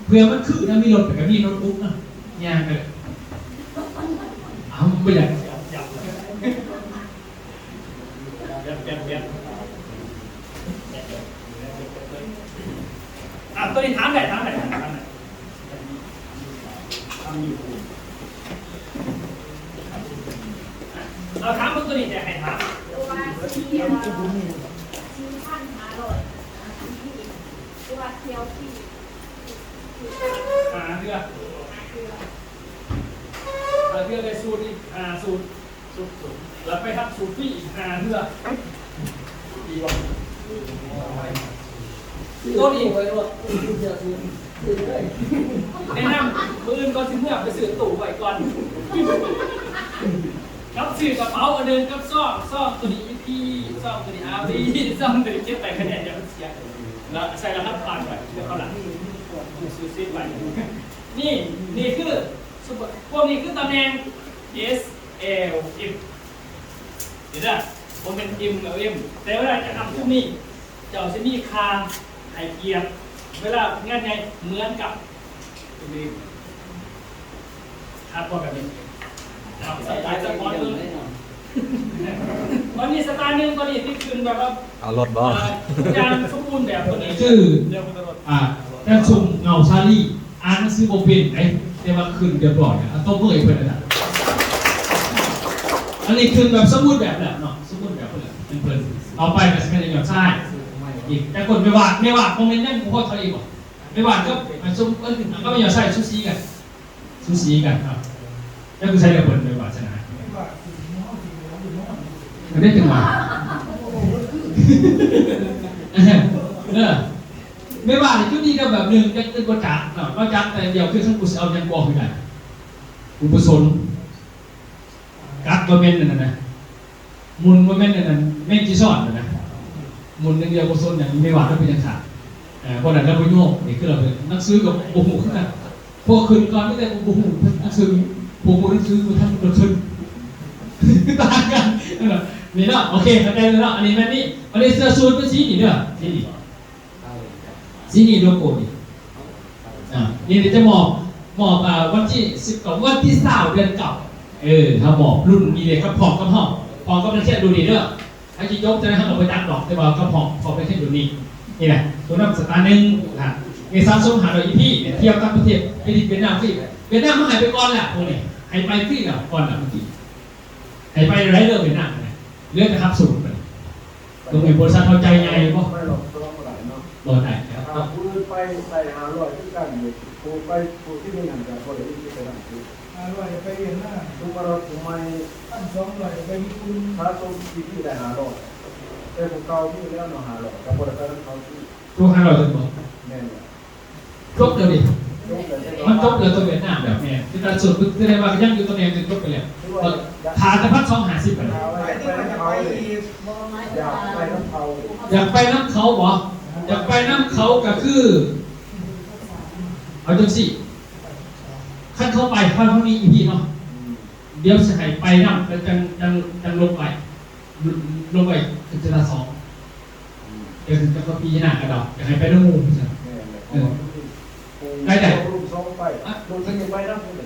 ເພື່ອມັນຄືນະ ມີລົດແລ້ວກະມີໂນ້ດບຸກນະ ຍ່າງໄປ ເອົາ ບໍ່ຢາກ ອ່ະ ຕົວນີ້ຖາມໄດ້ ຖາມໄດ້ ຖາມໄດ້ ເອົາ ຖາມເບິ່ງຕົວນີ້ ຢາກໃຫ້ຖາມ ຕົວທີ່ ສີ່ພັນຫ້າຮ້ອຍ ຕົວທ່ຽວທີ່ ຫ້າເທື່ອ ຫ້າເທື່ອ ໄດ້ສູດອີກຫ້າສູດ ສຸດໆ ແລ້ວໄປຮັບສູດຟຣີອີກຫ້າເທື່ອ ດີບໍ່? ໂຕນີ້ ແນະນຳ ມື້ອື່ນກ່ອນຊິເມືອໄປຊື້ຕູ້ໄວ້ກ່ອນ ກັບຊື້ກະເປົາອັນໜຶ່ງ ກັບຊອງ ຊອງໂຕນີ້ອີພີ ຊອງໂຕນີ້ອາວີ ຊອງໂຕນີ້ເກັບໄປຄະແນນ ຢ່າມັນເສຍ ແລ້ວໃສ່ລະຫັດຜ່ານໄວ້ ແລ້ວເຂົາລະ ຊື້ເຊຟໄວ້ ນີ້ ນີ້ຄື ຊຸບເປີ ພວກນີ້ຄືຕຳແໜ່ງ ເອສ ແອລ ເອັມ ເຫັນເດີ້ ບໍ່ແມ່ນ ເອັມ ແອລ ເອັມ ແຕ່ເວລາຈະຮັບຊຸມນີ້ ເຈົ້າຊິມີຄ່າໃຫ້ກຽດເວລາງານໃຫຍ່ເໝືອນກັບຄົນອື່ນ ຄັກບໍ່ແບບນີ້? ເອົາ ສະຕາຍສະປອນເບິ່ງ ມັນມີສະຕາຍໜຶ່ງ ຕອນນີ້ທີ່ຂຶ້ນແບບວ່າ ເອົາລົດບໍ່? ເອີ ທຸກຢ່າງສົມບູນແບບ ຕົວນີ້ ຊື່ ອ່າ ແຕ່ຊຸມເງົາຊາລີ ອ່ານໜັງສືບໍ່ເປັນເດ້ ແຕ່ວ່າຂຶ້ນຮຽບຮ້ອຍ ອາ ຕົບມືໃຫ້ເພິ່ນນະ. ອັນນີ້ຂຶ້ນແບບສົມບູນແບບແລ້ວເນາະ ສົມບູນແບບເພິ່ນແລ້ວ ເປັນເພິ່ນ. ຕໍ່ໄປກໍຊິແມ່ນໄອ້ຍອດຊາຍອີກ ແຕ່ຄົນແມ່ວາດ ແມ່ວາດບໍ່ແມ່ນຍັງບໍ່ພໍເທົ່າອີກບໍ່? ແມ່ວາດກັບ ສົມ ກັບໄອ້ຍອດຊາຍສູສີກັນ ສູສີກັນເນາະ. ແລ້ວຄືໃສ່ແລ້ວເພິ່ນແມ່ວາດຊະນະ ມັນໄດ້ຈັງຫວະ ເອີ ແມ່ວາດນີ້ຈຸດນີ້ກໍແບບໜຶ່ງ ຈັກ ຈັກບໍ່ຈັກເນາະ ບໍ່ຈັກແຕ່ດຽວ ຄືຄັນກູຊິເອົາຫຍັງບອກຄືກັນ ກູບໍ່ສົນ ກັດບໍ່ແມ່ນອັນນັ້ນນະ ໝຸ່ນບໍ່ແມ່ນອັນນັ້ນ ແມ່ນຈີຊອນນະ ໝຸ່ນຢ່າງດຽວບໍ່ສົນຫຍັງ ແມ່ວາດລາວເປັນຫຍັງຂາດ ເອີ ບໍ່ນັ້ນລາວບໍ່ຍອມ ນີ້ຄືລາວເປັນ ໜັງສືກໍບໍ່ຮູ້ຄືກັນ ພວກຂຶ້ນກ່ອນມີແຕ່ບໍ່ຮູ້ໜັງສື ບໍ່ຮູ້ໜັງສື ບໍ່ທັນ ບໍ່ທັນ ຕ່າງກັນ ນີ້ເນາະ ໂອເຄ ເຂົ້າໃຈແລ້ວເນາະ ອັນນີ້ແມ່ນນີ້ ອັນນີ້ເສື້ອສູດເປັນສີນີ້ເດີ ສີນີ້ ສີນີ້ໂລໂກ້ນີ້ ອ່າ ນີ້ຈະມອບ ມອບ ອ່າ ວັນທີສິບເກົ້າ ວັນທີຊາວ ເດືອນເກົ້າ ເອີ ເຮົາມອບລຸ້ນນີ້ເດ້ ກັບ ພ້ອມກັບເຮົາ ພ້ອມກັບນັກຮຽນລຸ້ນນີ້ເດີ ໃຜຊິຈົບຈັ່ງໃດເຮົາກໍບໍ່ຈັກດອກ ແຕ່ວ່າກັບ ພ້ອມກັບນັກຮຽນລຸ້ນນີ້ ນີ້ແຫຼະ ຜູ້ນຳສະຕາໜຶ່ງ ອ່າ ເມສາ ສອງພັນຫ້າຮ້ອຍ ອີພີ ທ່ຽວຕ່າງປະເທດ ໄປດິນຫວຽດນາມຟຣີ ຫວຽດນາມມາໃຫ້ໄປກ່ອນແລ້ວ ພວກນີ້ໃຫ້ໄປຟຣີແລ້ວ ກ່ອນແລ້ວເມື່ອກີ້ ໃຫ້ໄປໄດ້ເລີຍຫວຽດນາມ ເຫຼືອແຕ່ຮັບສົ່ງໄປ ໂຕແມ່ນບໍລິສັດເຮົາໃຈໃຫຍ່ບໍ່? ໄປລອບສອງບໍ່ໄດ້ເນາະ ບໍ່ໄດ້ແລ້ວ ຖ້າຜູ້ອື່ນໄປໃສ່ຫ້າຮ້ອຍຄືກັນນີ້ ຜູ້ໄປ ຜູ້ທີ່ມີນັ້ນກໍບໍ່ໄດ້ມີສິດໄປນຳຄື ຫ້າຮ້ອຍໄປຫວຽດນາມ ຄືວ່າລົດຜູ້ໃໝ່ ພັນສອງຮ້ອຍໄປຍີ່ປຸ່ນ ສະສົມ ອີພີ ໄດ້ຫ້າຮ້ອຍ ແຕ່ຜູ້ເກົ່າມີແລ້ວເນາະ ຫ້າຮ້ອຍ ກໍບໍ່ໄດ້ໄປນຳເຂົາຄື ໂຕຫ້າຮ້ອຍເປັນບໍ່? ແມ່ນແລ້ວ ຈົບແລ້ວເດ້ ມັນຈົບແລ້ວຕົວຫວຽດນາມແລ້ວ ແມ່ນ ຄືຕາມສ່ວນ ຄືໄດ້ວ່າຍັງຢູ່ຕົວແໜ່ງ ຈົບໄປແລ້ວ ຖ້າແຕ່ພັນສອງຫ້າສິບ ໄປນຳເຂົາ ຢາກໄປນຳເຂົາ ຢາກໄປນຳເຂົາບໍ່? ຢາກໄປນຳເຂົາກໍຄື ເອົາຈັ່ງຊີ້ ຄັນເຂົາໄປ ເຮົາ ເຮົາມີອີພີເນາະ ດຽວຊິໃຫ້ໄປນຳ ແລ້ວຈັ່ງ ຈັ່ງ ຈັ່ງລົງໄປ ລົງໄປຂຶ້ນເທື່ອລະສອງ ອືມ ແຕ່ເຖິງຈະມາປີໜ້າກໍດອກ ຢາກໃຫ້ໄປນຳໝູ່ຊັ້ນ ແມ່ນແຫຼະ ເອີ ໄດ້ ໄດ້ ເ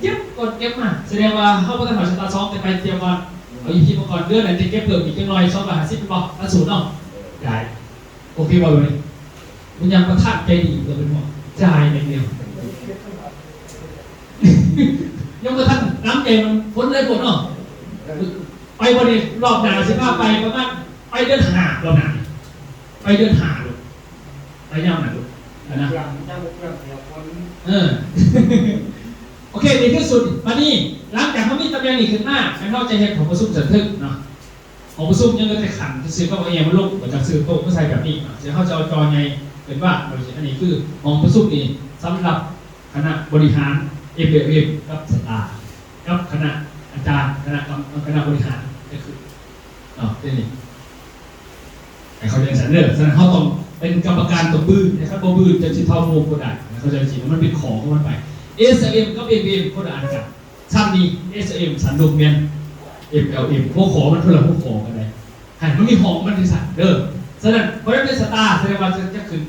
ກັບກ່ອນເກັບມາ ສະແດງວ່າເຮົາບໍ່ທັນຮອດເທື່ອລະສອງ ແຕ່ໄປຕຽມກ່ອນ ອືມ ເອົາຢູ່ທີ່ມາກ່ອນ ເດືອນໜ້າຈະເກັບເພີ່ມອີກຈັກໜ້ອຍ ສອງຮ້ອຍຫ້າສິບ ແມ່ນບໍ່? ລະສູນເນາະ ໄດ້ ໂອເຄບໍ່? ເລີຍ ມັນຍັງປະທານໃຈດີ ເອີ ເປັນຫ່ວງ ຈ່າຍແນວດຽວ ຍັງບໍ່ທັນນ້ຳໃຈມັນ ຝົນເລີຍໂພດເນາະ ໄປບໍ່ນີ້ ຮອບໜ້າຊິພາໄປປະມານ ໄປເດືອນຫ້າ ຮອບໜ້າ ໄປເດືອນຫ້າໂລດ ໄປຍາມນັ້ນໂລດ ນະ ເອີ ໂອເຄ ນີ້ຄືສຸດ ບາດນີ້ ຫຼັງຈາກເຮົາມີຕຳແໜ່ງນີ້ຂຶ້ນມາ ແມ່ນເຮົາຈະເຮັດຫ້ອງປະຊຸມຊັ້ນເທິງເນາະ ຫ້ອງປະຊຸມຍັງເຫຼືອແຕ່ຂັ້ນຊື່ໆ ກໍເອົາອີ່ຫຍັງມາລົງ ກໍຈະຊື້ໂຕະມາໃສ່ແບບນີ້ເນາະ ຊິເຮົາຈະເອົາຈໍໃຫຍ່ເປັນວາດ ອັນນີ້ຄືຫ້ອງປະຊຸມນີ້ສຳລັບຄະນະບໍລິຫານ ເອັມ ແອລ ເອັມ ກັບສະຕາ ກັບຄະນະອາຈານ ຄະນະກຳ ຄະນະບໍລິຫານ ກໍຄືເນາະ ເປັນນີ້ ໃຫ້ເຂົ້າໃຈຊັ້ນເດີ ສະນັ້ນເຮົາຕ້ອງເປັນກຳມະການ ຕ້ອງບືນ ແຕ່ຄັນບໍ່ບືນ ຈະຊິເທົ່າໂມງບໍ່ໄດ້ ໃຫ້ເຂົ້າໃຈຊີ້ ມັນເປັນຂອງຂອງມັນໄປ ເອສ ເອັມ ກັບ ເອັມ ເອັມ ຄົນລະອັນກັນ ຊັ້ນນີ້ ເອສ ເອັມ ຊັ້ນລົມແມ່ນ ເອັມ ແອລ ເອັມ ຫົວຂໍ້ມັນຄົນລະຫົວຂໍ້ກັນໄດ໋ ໃຫ້ມັນມີຫ້ອງມັນຄືຊັ້ນເດີ ສະນັ້ນ ບໍ່ໄດ້ເປັນສະຕາ ສະແດງວ່າຈະ ຈະຂຶ້ນ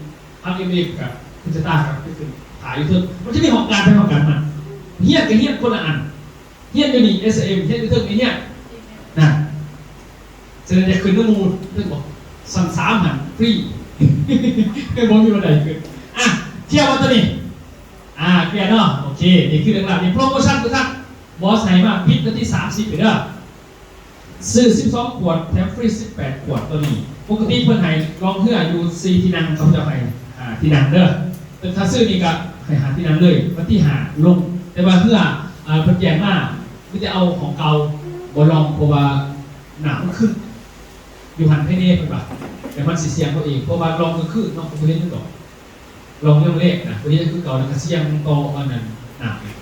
ຮັບ ເອັມ ເອັມ ກັບຂຶ້ນສະຕາ ກໍຄືຂຶ້ນ ຖ້າຢູ່ເທິງ ມັນຈະມີຫ້ອງການໄປຫ້ອງການມາ ຮຽນກໍຮຽນຄົນລະອັນ ຮຽນຢູ່ນີ້ ເອສ ເອັມ ຮຽນຢູ່ເທິງນີ້ຮຽນ ນະ ສະນັ້ນຢາກຂຶ້ນນຳໝູ່ເຖິງບອກ ຊັ້ນສາມຫັ້ນຟຣີ ບໍ່ມີບັນໄດຂຶ້ນ ອ່ະ ເຄລຍບໍ່ຕົວນີ້ ອ່າ ເຄລຍເນາະ ໂອເຄ ນີ້ຄືເລື່ອງລາວ ນີ້ໂປຣໂມຊັນທຸກທ່ານ ບອສໃຫ້ມາປິດວັນທີສາມສິບນີ້ເດີ ຊື້ສິບສອງຂວດ ແຖມຟຣີສິບແປດຂວດ ຕົວນີ້ ປົກກະຕິເພິ່ນໃຫ້ລ່ອງເຮືອຢູ່ສີ່ທີ່ນັ່ງ ເຂົາເຈົ້າໃຫ້ຫ້າທີ່ນັ່ງເດີ ແຕ່ຖ້າຊື້ນີ້ກະໃຫ້ຫ້າທີ່ນັ່ງເລີຍ ວັນທີຫ້າລົງ ແຕ່ວ່າເຮືອ ອ່າ ເພິ່ນແຈ້ງມາ ມີແຕ່ເອົາຂອງເກົ່າ ບໍ່ລ່ອງ ເພາະວ່ານ້ຳມັນຂຶ້ນ ຢູ່ຫັ້ນພາຍໃນເພິ່ນວ່າ ແຕ່ມັນຊິສ່ຽງເຮົາເອງ ເພາະວ່າລ່ອງກາງຄືນເນາະ ເຮົາບໍ່ເຫັນມັນດອກ ລ່ອງຍາມແລງນະ ບໍ່ເຫັນຄືເກົ່າ ແລ້ວກະສ່ຽງຕໍ່ອັນນັ້ນນ້ຳອີກ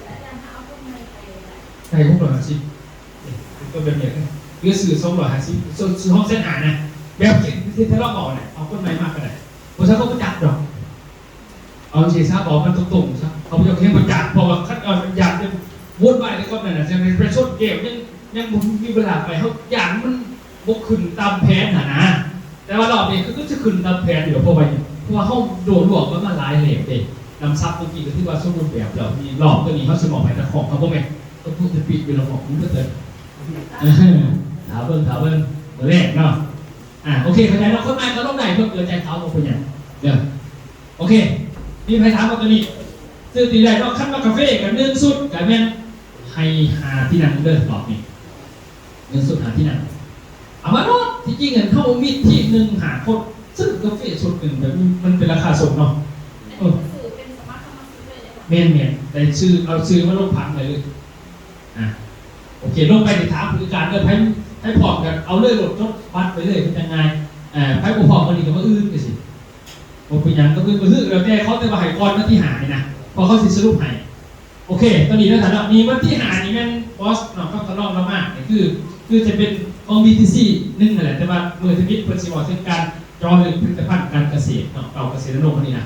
ໄດ້ຫົກຮ້ອຍຫ້າສິບ ນີ້ ເປັນແບບນີ້ ຫຼືຊື້ສອງຮ້ອຍຫ້າສິບ ຊື້ ຊື້ສອງແສນຫ້ານະ ແບບທີ່ ທີ່ທະເລາະເວົ້ານະ ເອົາຄົນໃໝ່ມາກະໄດ້ ບໍ່ຊັ້ນເຂົາບໍ່ຈັດດອກ. ເອົາຈັ່ງຊີ້ຊະ ບອກມັນຕົງໆຊະ ເຂົາເຈົ້າແຮ່ງບໍ່ຈັດ ເພາະວ່າຄັນເອົາຢ້ານຈະວຸ່ນວາຍແລ້ວກໍນັ້ນນະ ຈະໄປຊົນແກ້ວ ຍັງ ຍັງບໍ່ມີເວລາໄປ ເຮົາຢ້ານມັນບໍ່ຂຶ້ນຕາມແຜນຫັ້ນນະ ແຕ່ວ່າລອບນີ້ຄື ຄືຊິຂຶ້ນຕາມແຜນຢູ່ດອກ ເພາະວ່າຫຍັງ ເພາະວ່າເຮົາໂດດລວກກັນມາຫຼາຍແລ້ວເດ້ ນຳສັບເມື່ອກີ້ກໍຖືວ່າສົມບູນແບບແລ້ວ ນີ້ລອບໂຕນີ້ເຮົາຊິມອບໃຫ້ເຈົ້າຂອງ ເຂົາບໍ່ແມ່ນ ກໍຄົງຈະປິດຢູ່ລະໝອກມັນເບິດເລີຍ ຖ້າເບິ່ງ ຖ້າເບິ່ງ ມື້ແລກເນາະ ອ່າ ໂອເຄ ເຂົ້າໃຈເນາະ ຄົນໃໝ່ກໍລົງໄດ້ ເພິ່ນເປີດໃຈເຂົາ ບໍ່ເປັນຫຍັງເດີ. ໂອເຄ ມີໃຜຖາມວ່າຕົວນີ້ ຊື້ຕີໄດ້ເນາະ ຄັນວ່າກາເຟກັນໜຶ່ງຊຸດ ກະແມ່ນໃຫ້ຫ້າທີ່ນັ່ງເດີ ລອບນີ້ ໜຶ່ງຊຸດຫ້າທີ່ນັ່ງ ເອົາມາໂລດ ທີ່ຈິງຫັ້ນເຮົາມີທີມໜຶ່ງຫ້າຄົນ ຊື້ກາເຟຊຸດໜຶ່ງແບບມັນເປັນລາຄາສົ່ງເນາະ ເອີ ແມ່ນໆ ໄດ້ຊື້ ເອົາຊື່ມາລົງຜັງໄດ້ເລີຍ. ອ່າ ໂອເຄ ລົງໄປນີ້ຖາມຜູ້ຈັດການເດີ ໃຜ ໃຜພ້ອມກໍເອົາເລີຍໂລດ ຈົດບັດໄປເລີຍ ມັນຈັ່ງງ່າຍ ເອີ ໃຜບໍ່ພ້ອມມື້ນີ້ກໍມື້ອື່ນຈັ່ງຊີ້ ບໍ່ເປັນຫຍັງ ມື້ອື່ນມື້ຮື ແລ້ວແຕ່ເຂົາ ແຕ່ວ່າໃຫ້ກ່ອນວັນທີຫ້ານີ້ນະ ເພາະເຂົາຊິສະຫຼຸບໃຫ້. ໂອເຄ ຕອນນີ້ເນາະ ຖ້າເນາະ ມີວັນທີຫ້ານີ້ແມ່ນບອສເນາະ ກັບທ່ານລອງລາວມາ ນີ້ຄື ຄືຈະເປັນຂອງ ບີທີຊີ ໜຶ່ງຫັ້ນແຫຼະ ແຕ່ວ່າມື້ທຳອິດເພິ່ນຊິເວົ້າເຖິງການ ເຈາະເລື່ອງຜະລິດຕະພັນການກະເສດເນາະ ເອົາກະເສດນາໂນອັນນີ້ນະ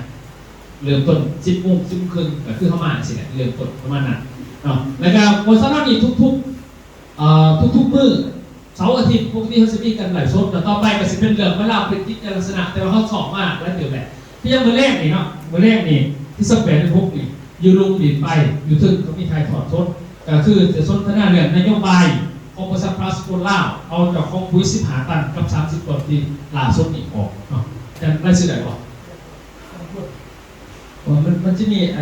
ເລີ່ມຕົ້ນສິບໂມງ ສິບໂມງເຄິ່ງ ກໍຄືເຮົາມາຈັ່ງຊີ້ແຫຼະ ເລີ່ມຕົ້ນປະມານນັ້ນເນາະ ແລ້ວກໍ ໂຄສະນາ ນີ້ທຸກໆ ເອີ ທຸກໆມື້ ເສົາອາທິດປົກກະຕິເຮົາຊິມີການໄລຟ໌ສົດ ແລ້ວຕໍ່ໄປກໍຊິເປັນເລື່ອງມາລາວເປັນກິດຈະລັກສະນະ ແຕ່ວ່າເຮົາຊອກມາຫຼາຍເຕີບແຫຼະ. ຄືຢ່າງມື້ແລງນີ້ເນາະ ມື້ແລງນີ້ທີສິບແປດ ສິບຫົກນີ້ ຢູ່ລຸມດິນໄປ ຢູ່ເທິງກໍມີຖ່າຍທອດສົດ ກໍຄືຈະສົນທະນາເລື່ອງນະໂຍບາຍຂອງບໍລິສັດພລັສໂກລລາວ ເອົາເຈົ້າຂອງປຸ໋ຍສິບຫ້າຕັນກັບສາມສິບຕົນທີ່ລ່າສຸດນີ້ອອກເນາະ. ອາຈານລາຍຊື່ໄດ້ບໍ່? ເອີ ມັນ ມັນຈະມີ ອາ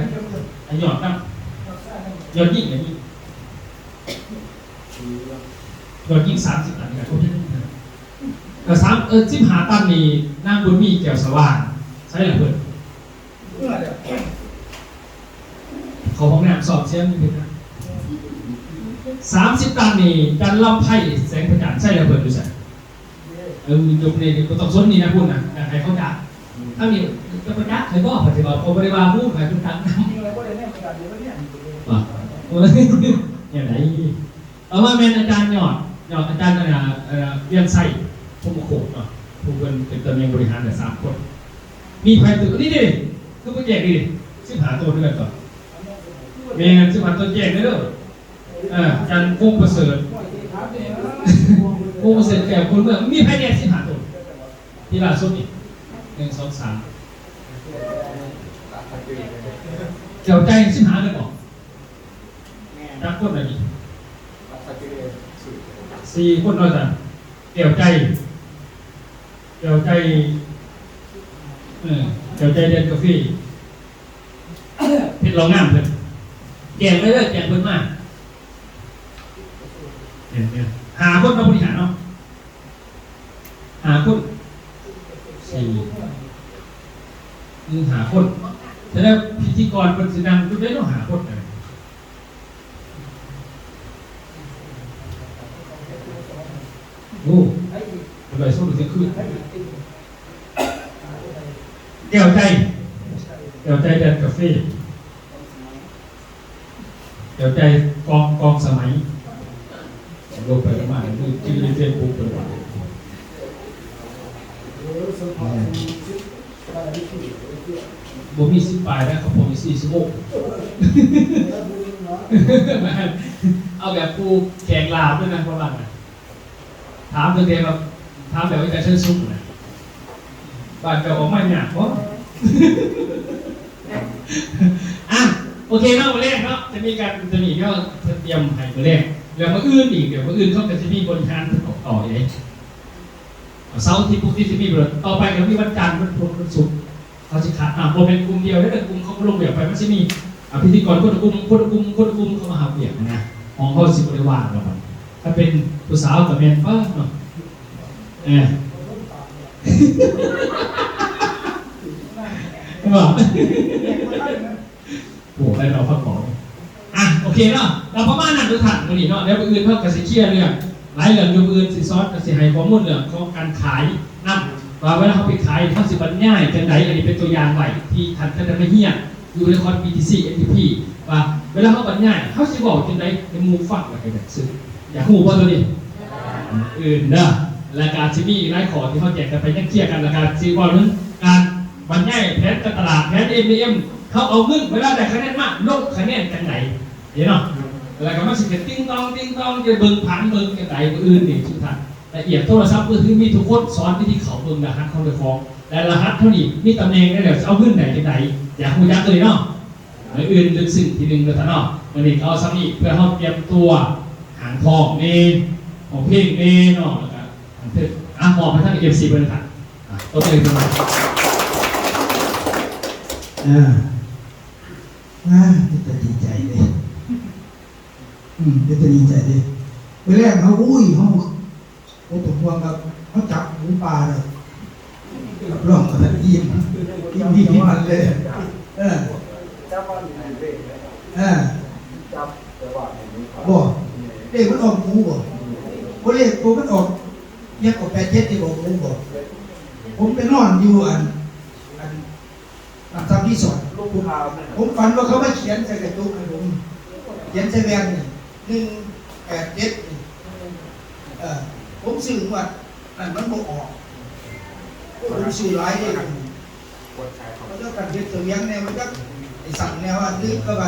ອາ ຍອດນຳ ຍອດຍິງ ຍອດຍິງ ຍອດຍິງສາມສິບຕັນ ກໍ ເອີ ສາມ ເອີ ສິບຫ້າຕັນນີ້ ນາງບຸນມີ ແກ້ວສະຫວ່າງ ໃສລະເພິ່ນ? ເຂົ້າຫ້ອງນ້ຳຊອກສຽງຢູ່ພຸ້ນນະ. ສາມສິບຕັນນີ້ ຈັນລຳໄພ ແສງພະຈັນ ໃສລະເພິ່ນ ຢູ່ໃສ? ເອີ ຍົກນີ້ບໍ່ຕ້ອງສົນນີ້ນະ ພຸ້ນນະ ຢາກໃຫ້ເຂົາຈັກ ທາງນີ້ຈະໄປຈັກໃຫ້ບໍ່ ເພິ່ນຊິເວົ້າ ເຂົາບໍ່ໄດ້ວ່າ ຮູ້ໃຫ້ເພິ່ນຕັ້ງນຳ ແນວໃດ? ຕໍ່ມາແມ່ນອາຈານຍອດ ຍອດ ອາຈານ ອັນນ່າ ເອີ ວຽງໄຊ ພົມມະໂຄດເນາະ ຜູ້ເພິ່ນເປັນຕຳແໜ່ງບໍລິຫານແຫຼະ ສາມຄົນ. ມີໃຜຕື່ມ? ນີ້ເດ້ ຄືບໍ່ແຈກນີ້ເດ້ ສິບຫ້າໂຕຄືກັນຕົວະ. ແມ່ນ ສິບຫ້າໂຕແຈກເດີ. ເອີ ຈັນ ວົງປະເສີດ ວົງປະເສີດແກ້ວ ຄົນເມືອງ ມີໃຜແດ່ ສິບຫ້າໂຕ ທີ່ລ່າສຸດນີ້ ໜຶ່ງ ສອງ ສາມ ແກ້ວໃຈ ສິບຫ້າແມ່ນບໍ່? ຈັກຄົນລະນີ້? ສີ່ຄົນເນາະ ອາຈານ ແກ້ວໃຈ ແກ້ວໃຈ ເອີ ແກ້ວໃຈແດນກາເຟ ເພັດເລົ່າງາມເພິ່ນ ແຈ້ງໄປເລີຍ ແຈ້ງເພິ່ນມາ ແມ່ນໆ ຫ້າຄົນເນາະ ບໍລິຫານເນາະ ຫ້າຄົນ ສີ່ ມີຫ້າຄົນ ສະແດງພິທີກອນເພິ່ນຊິນັ່ງຢູ່ໃດເນາະ ຫ້າຄົນນະ. ໂອ້ ເພິ່ນໄລຟ໌ສົດກາງຄືນ ແກ້ວໃຈ ແກ້ວໃຈແດນກາເຟ ແກ້ວໃຈ ກອງ ກອງສະໄໝ ລົງໄປປະມານ ຊື່ໃນເຟສບຸກເພິ່ນວ່າ ບໍ່ມີສິບປາຍນະ ເຂົາບອກມີສີ່ສິບຫົກ ເອົາແບບຜູ້ແຂກລາວດ້ວຍນະ ປະມານນັ້ນ ຖາມຕັ້ງແຕ່ແບບ ຖາມແບບອາຈານເຊີນສຸກນະ ບ້ານເຈົ້າອອກມາຍາກບໍ່? ອ່ະ ໂອເຄເນາະ ມື້ແລງເນາະ ຈະມີການ ໂຕນີ້ເນາະ ເພິ່ນຕຽມໃຫ້ມື້ແລງ ແລ້ວມື້ອື່ນອີກ ດຽວມື້ອື່ນເຂົາກໍຊິມີບໍລິຫານຕໍ່ອີກເດ້. ເສົາອາທິດ ພຸດ ສິ ມີ ຕໍ່ໄປກໍມີວັນຈັນ ວັນພຸດ ວັນສຸກ ເຂົາຊິຂາດນ້ຳ ບໍ່ແມ່ນກຸ່ມດຽວເດ້ ກຸ່ມເຂົາລົງວຽກໄປ ມັນຊິມີ ອາ ພິທີກອນຄົນລະກຸ່ມ ຄົນລະກຸ່ມ ຄົນລະກຸ່ມ ເຂົາມາຮັບວຽກນະ ຂອງເຮົາຊິບໍ່ໄດ້ວ່າງດອກ ຄັນເປັນຜູ້ສາວກໍແມ່ນໄປເນາະ ເອີ ວ່າ ໂອ້ ໄດ້ເອົາພັກບອກ ອ່ະ ໂອເຄເນາະ ກໍປະມານນັ້ນທຸກທ່ານ ມື້ນີ້ເນາະ ແລ້ວມື້ອື່ນເຮົາກໍຊິເຄຍເລື່ອງ ຫຼາຍເລື່ອງຢູ່ ມື້ອື່ນຊິສອນ ກໍຊິໃຫ້ຂໍ້ມູນເລື່ອງຂອງການຂາຍນຳ ວ່າເວລາເຮົາໄປຂາຍ ເຮົາຊິບັນຍາຍຈັ່ງໃດ ອັນນີ້ເປັນຕົວຢ່າງໄວ້ ທີ່ທ່ານຈະໄດ້ມາຮຽນຢູ່ໃນຄອນ ບີທີຊີ ເອັນທີພີ ວ່າເວລາເຮົາບັນຍາຍ ເຮົາຊິເວົ້າຈັ່ງໃດໃຫ້ໝູ່ຟັງ ແລ້ວກໍຢາກຊື້ ຢາກຮູ້ບໍ່ໂຕນີ້? ອື່ນເດີ ແລ້ວກໍຊິມີອີກຫຼາຍຂໍ້ທີ່ເຮົາແຈກກັນໄປ ຍັງເຄຍກັນ ແລ້ວກໍຊິເວົ້າເຖິງການບັນຍາຍແຜນການຕະຫຼາດ ແຜນ ເອັມ ເອັມ ເຮົາເອົາເງິນ ເວລາໄດ້ຄະແນນມາ ລົງຄະແນນຈັ່ງໃດ ເຫັນເນາະ ແລ້ວກໍມັນຊິເປັນຕິງຕອງ ຕິງຕອງ ຈະເບິ່ງຜັງເບິ່ງຈັ່ງໃດ ມື້ອື່ນນີ້ທຸກທ່ານ ລະອຽດ ໂທລະສັບມືຖືມີທຸກຄົນ ສອນວິທີເຂົ້າເບິ່ງລະຫັດຂອງເຈົ້າຂອງ ແລະ ລະຫັດເຮົານີ້ມີຕຳແໜ່ງໃດແລ້ວ ຊິເອົາເງິນໄດ້ຈັ່ງໃດ ຢາກຮູ້ຈັກເລີຍເນາະ. ມື້ອື່ນເລິກເຊິ່ງທີໜຶ່ງເດີທ່ານເນາະ. ມື້ນີ້ກໍເອົາສ່ຳນີ້ ເພື່ອເຮົາຕຽມຕົວຫາງທອງແດ່ ຮ້ອງເພງແດ່ເນາະ ແລ້ວກໍບັນທຶກ ອ່ະ ມອບໃຫ້ທາງເອັຟຊີເພິ່ນນະ ອ່ະ ຕົບມືໃຫ້ເພິ່ນ ອ່າ ອ່າ ເປັນຕາດີໃຈເດ້ ອືມ ເປັນຕາດີໃຈເດ້. ມື້ແລກເຮົາ ອຸ້ຍ ເຮົາ ບໍ່ຕ້ອງຫ່ວງດອກ ເຮົາຈັບໝູປ່າເດີ ຮັບຮອງວ່າທ່ານອີ່ມ ອີ່ມດີທີ່ມັນເລີຍ ເອີ ເອີ ບໍ່ ເລກມັນອອກໝູບໍ່? ບໍ່ ເລກໂຕມັນອອກ ຫຍັງກໍ ແປດເຈັດ ທີ່ບອກໝູບໍ່? ຜົມໄປນອນຢູ່ອັນ ອັນ ນຳທຳທີ່ສອນ ລູກຜູ້ຫາແມ່ນ ຜົມຝັນວ່າເຂົາມາຂຽນໃສ່ກະຈົກໃຫ້ຜົມ ຂຽນໃສ່ແວ່ນນີ້ ໜຶ່ງແປດເຈັດນີ້ ເອີ ຜົມຊື້ງວດນັ້ນມັນບໍ່ອອກ ໂອ້ ຜົມຊື້ຫຼາຍເດ້ ເຂົາເຈົ້າກັນເຮັດສະຫວຽງແດ່ ມັນຈັກໄອ້ສັງແນວ ອັນຕື່ມເຂົ້າໄປ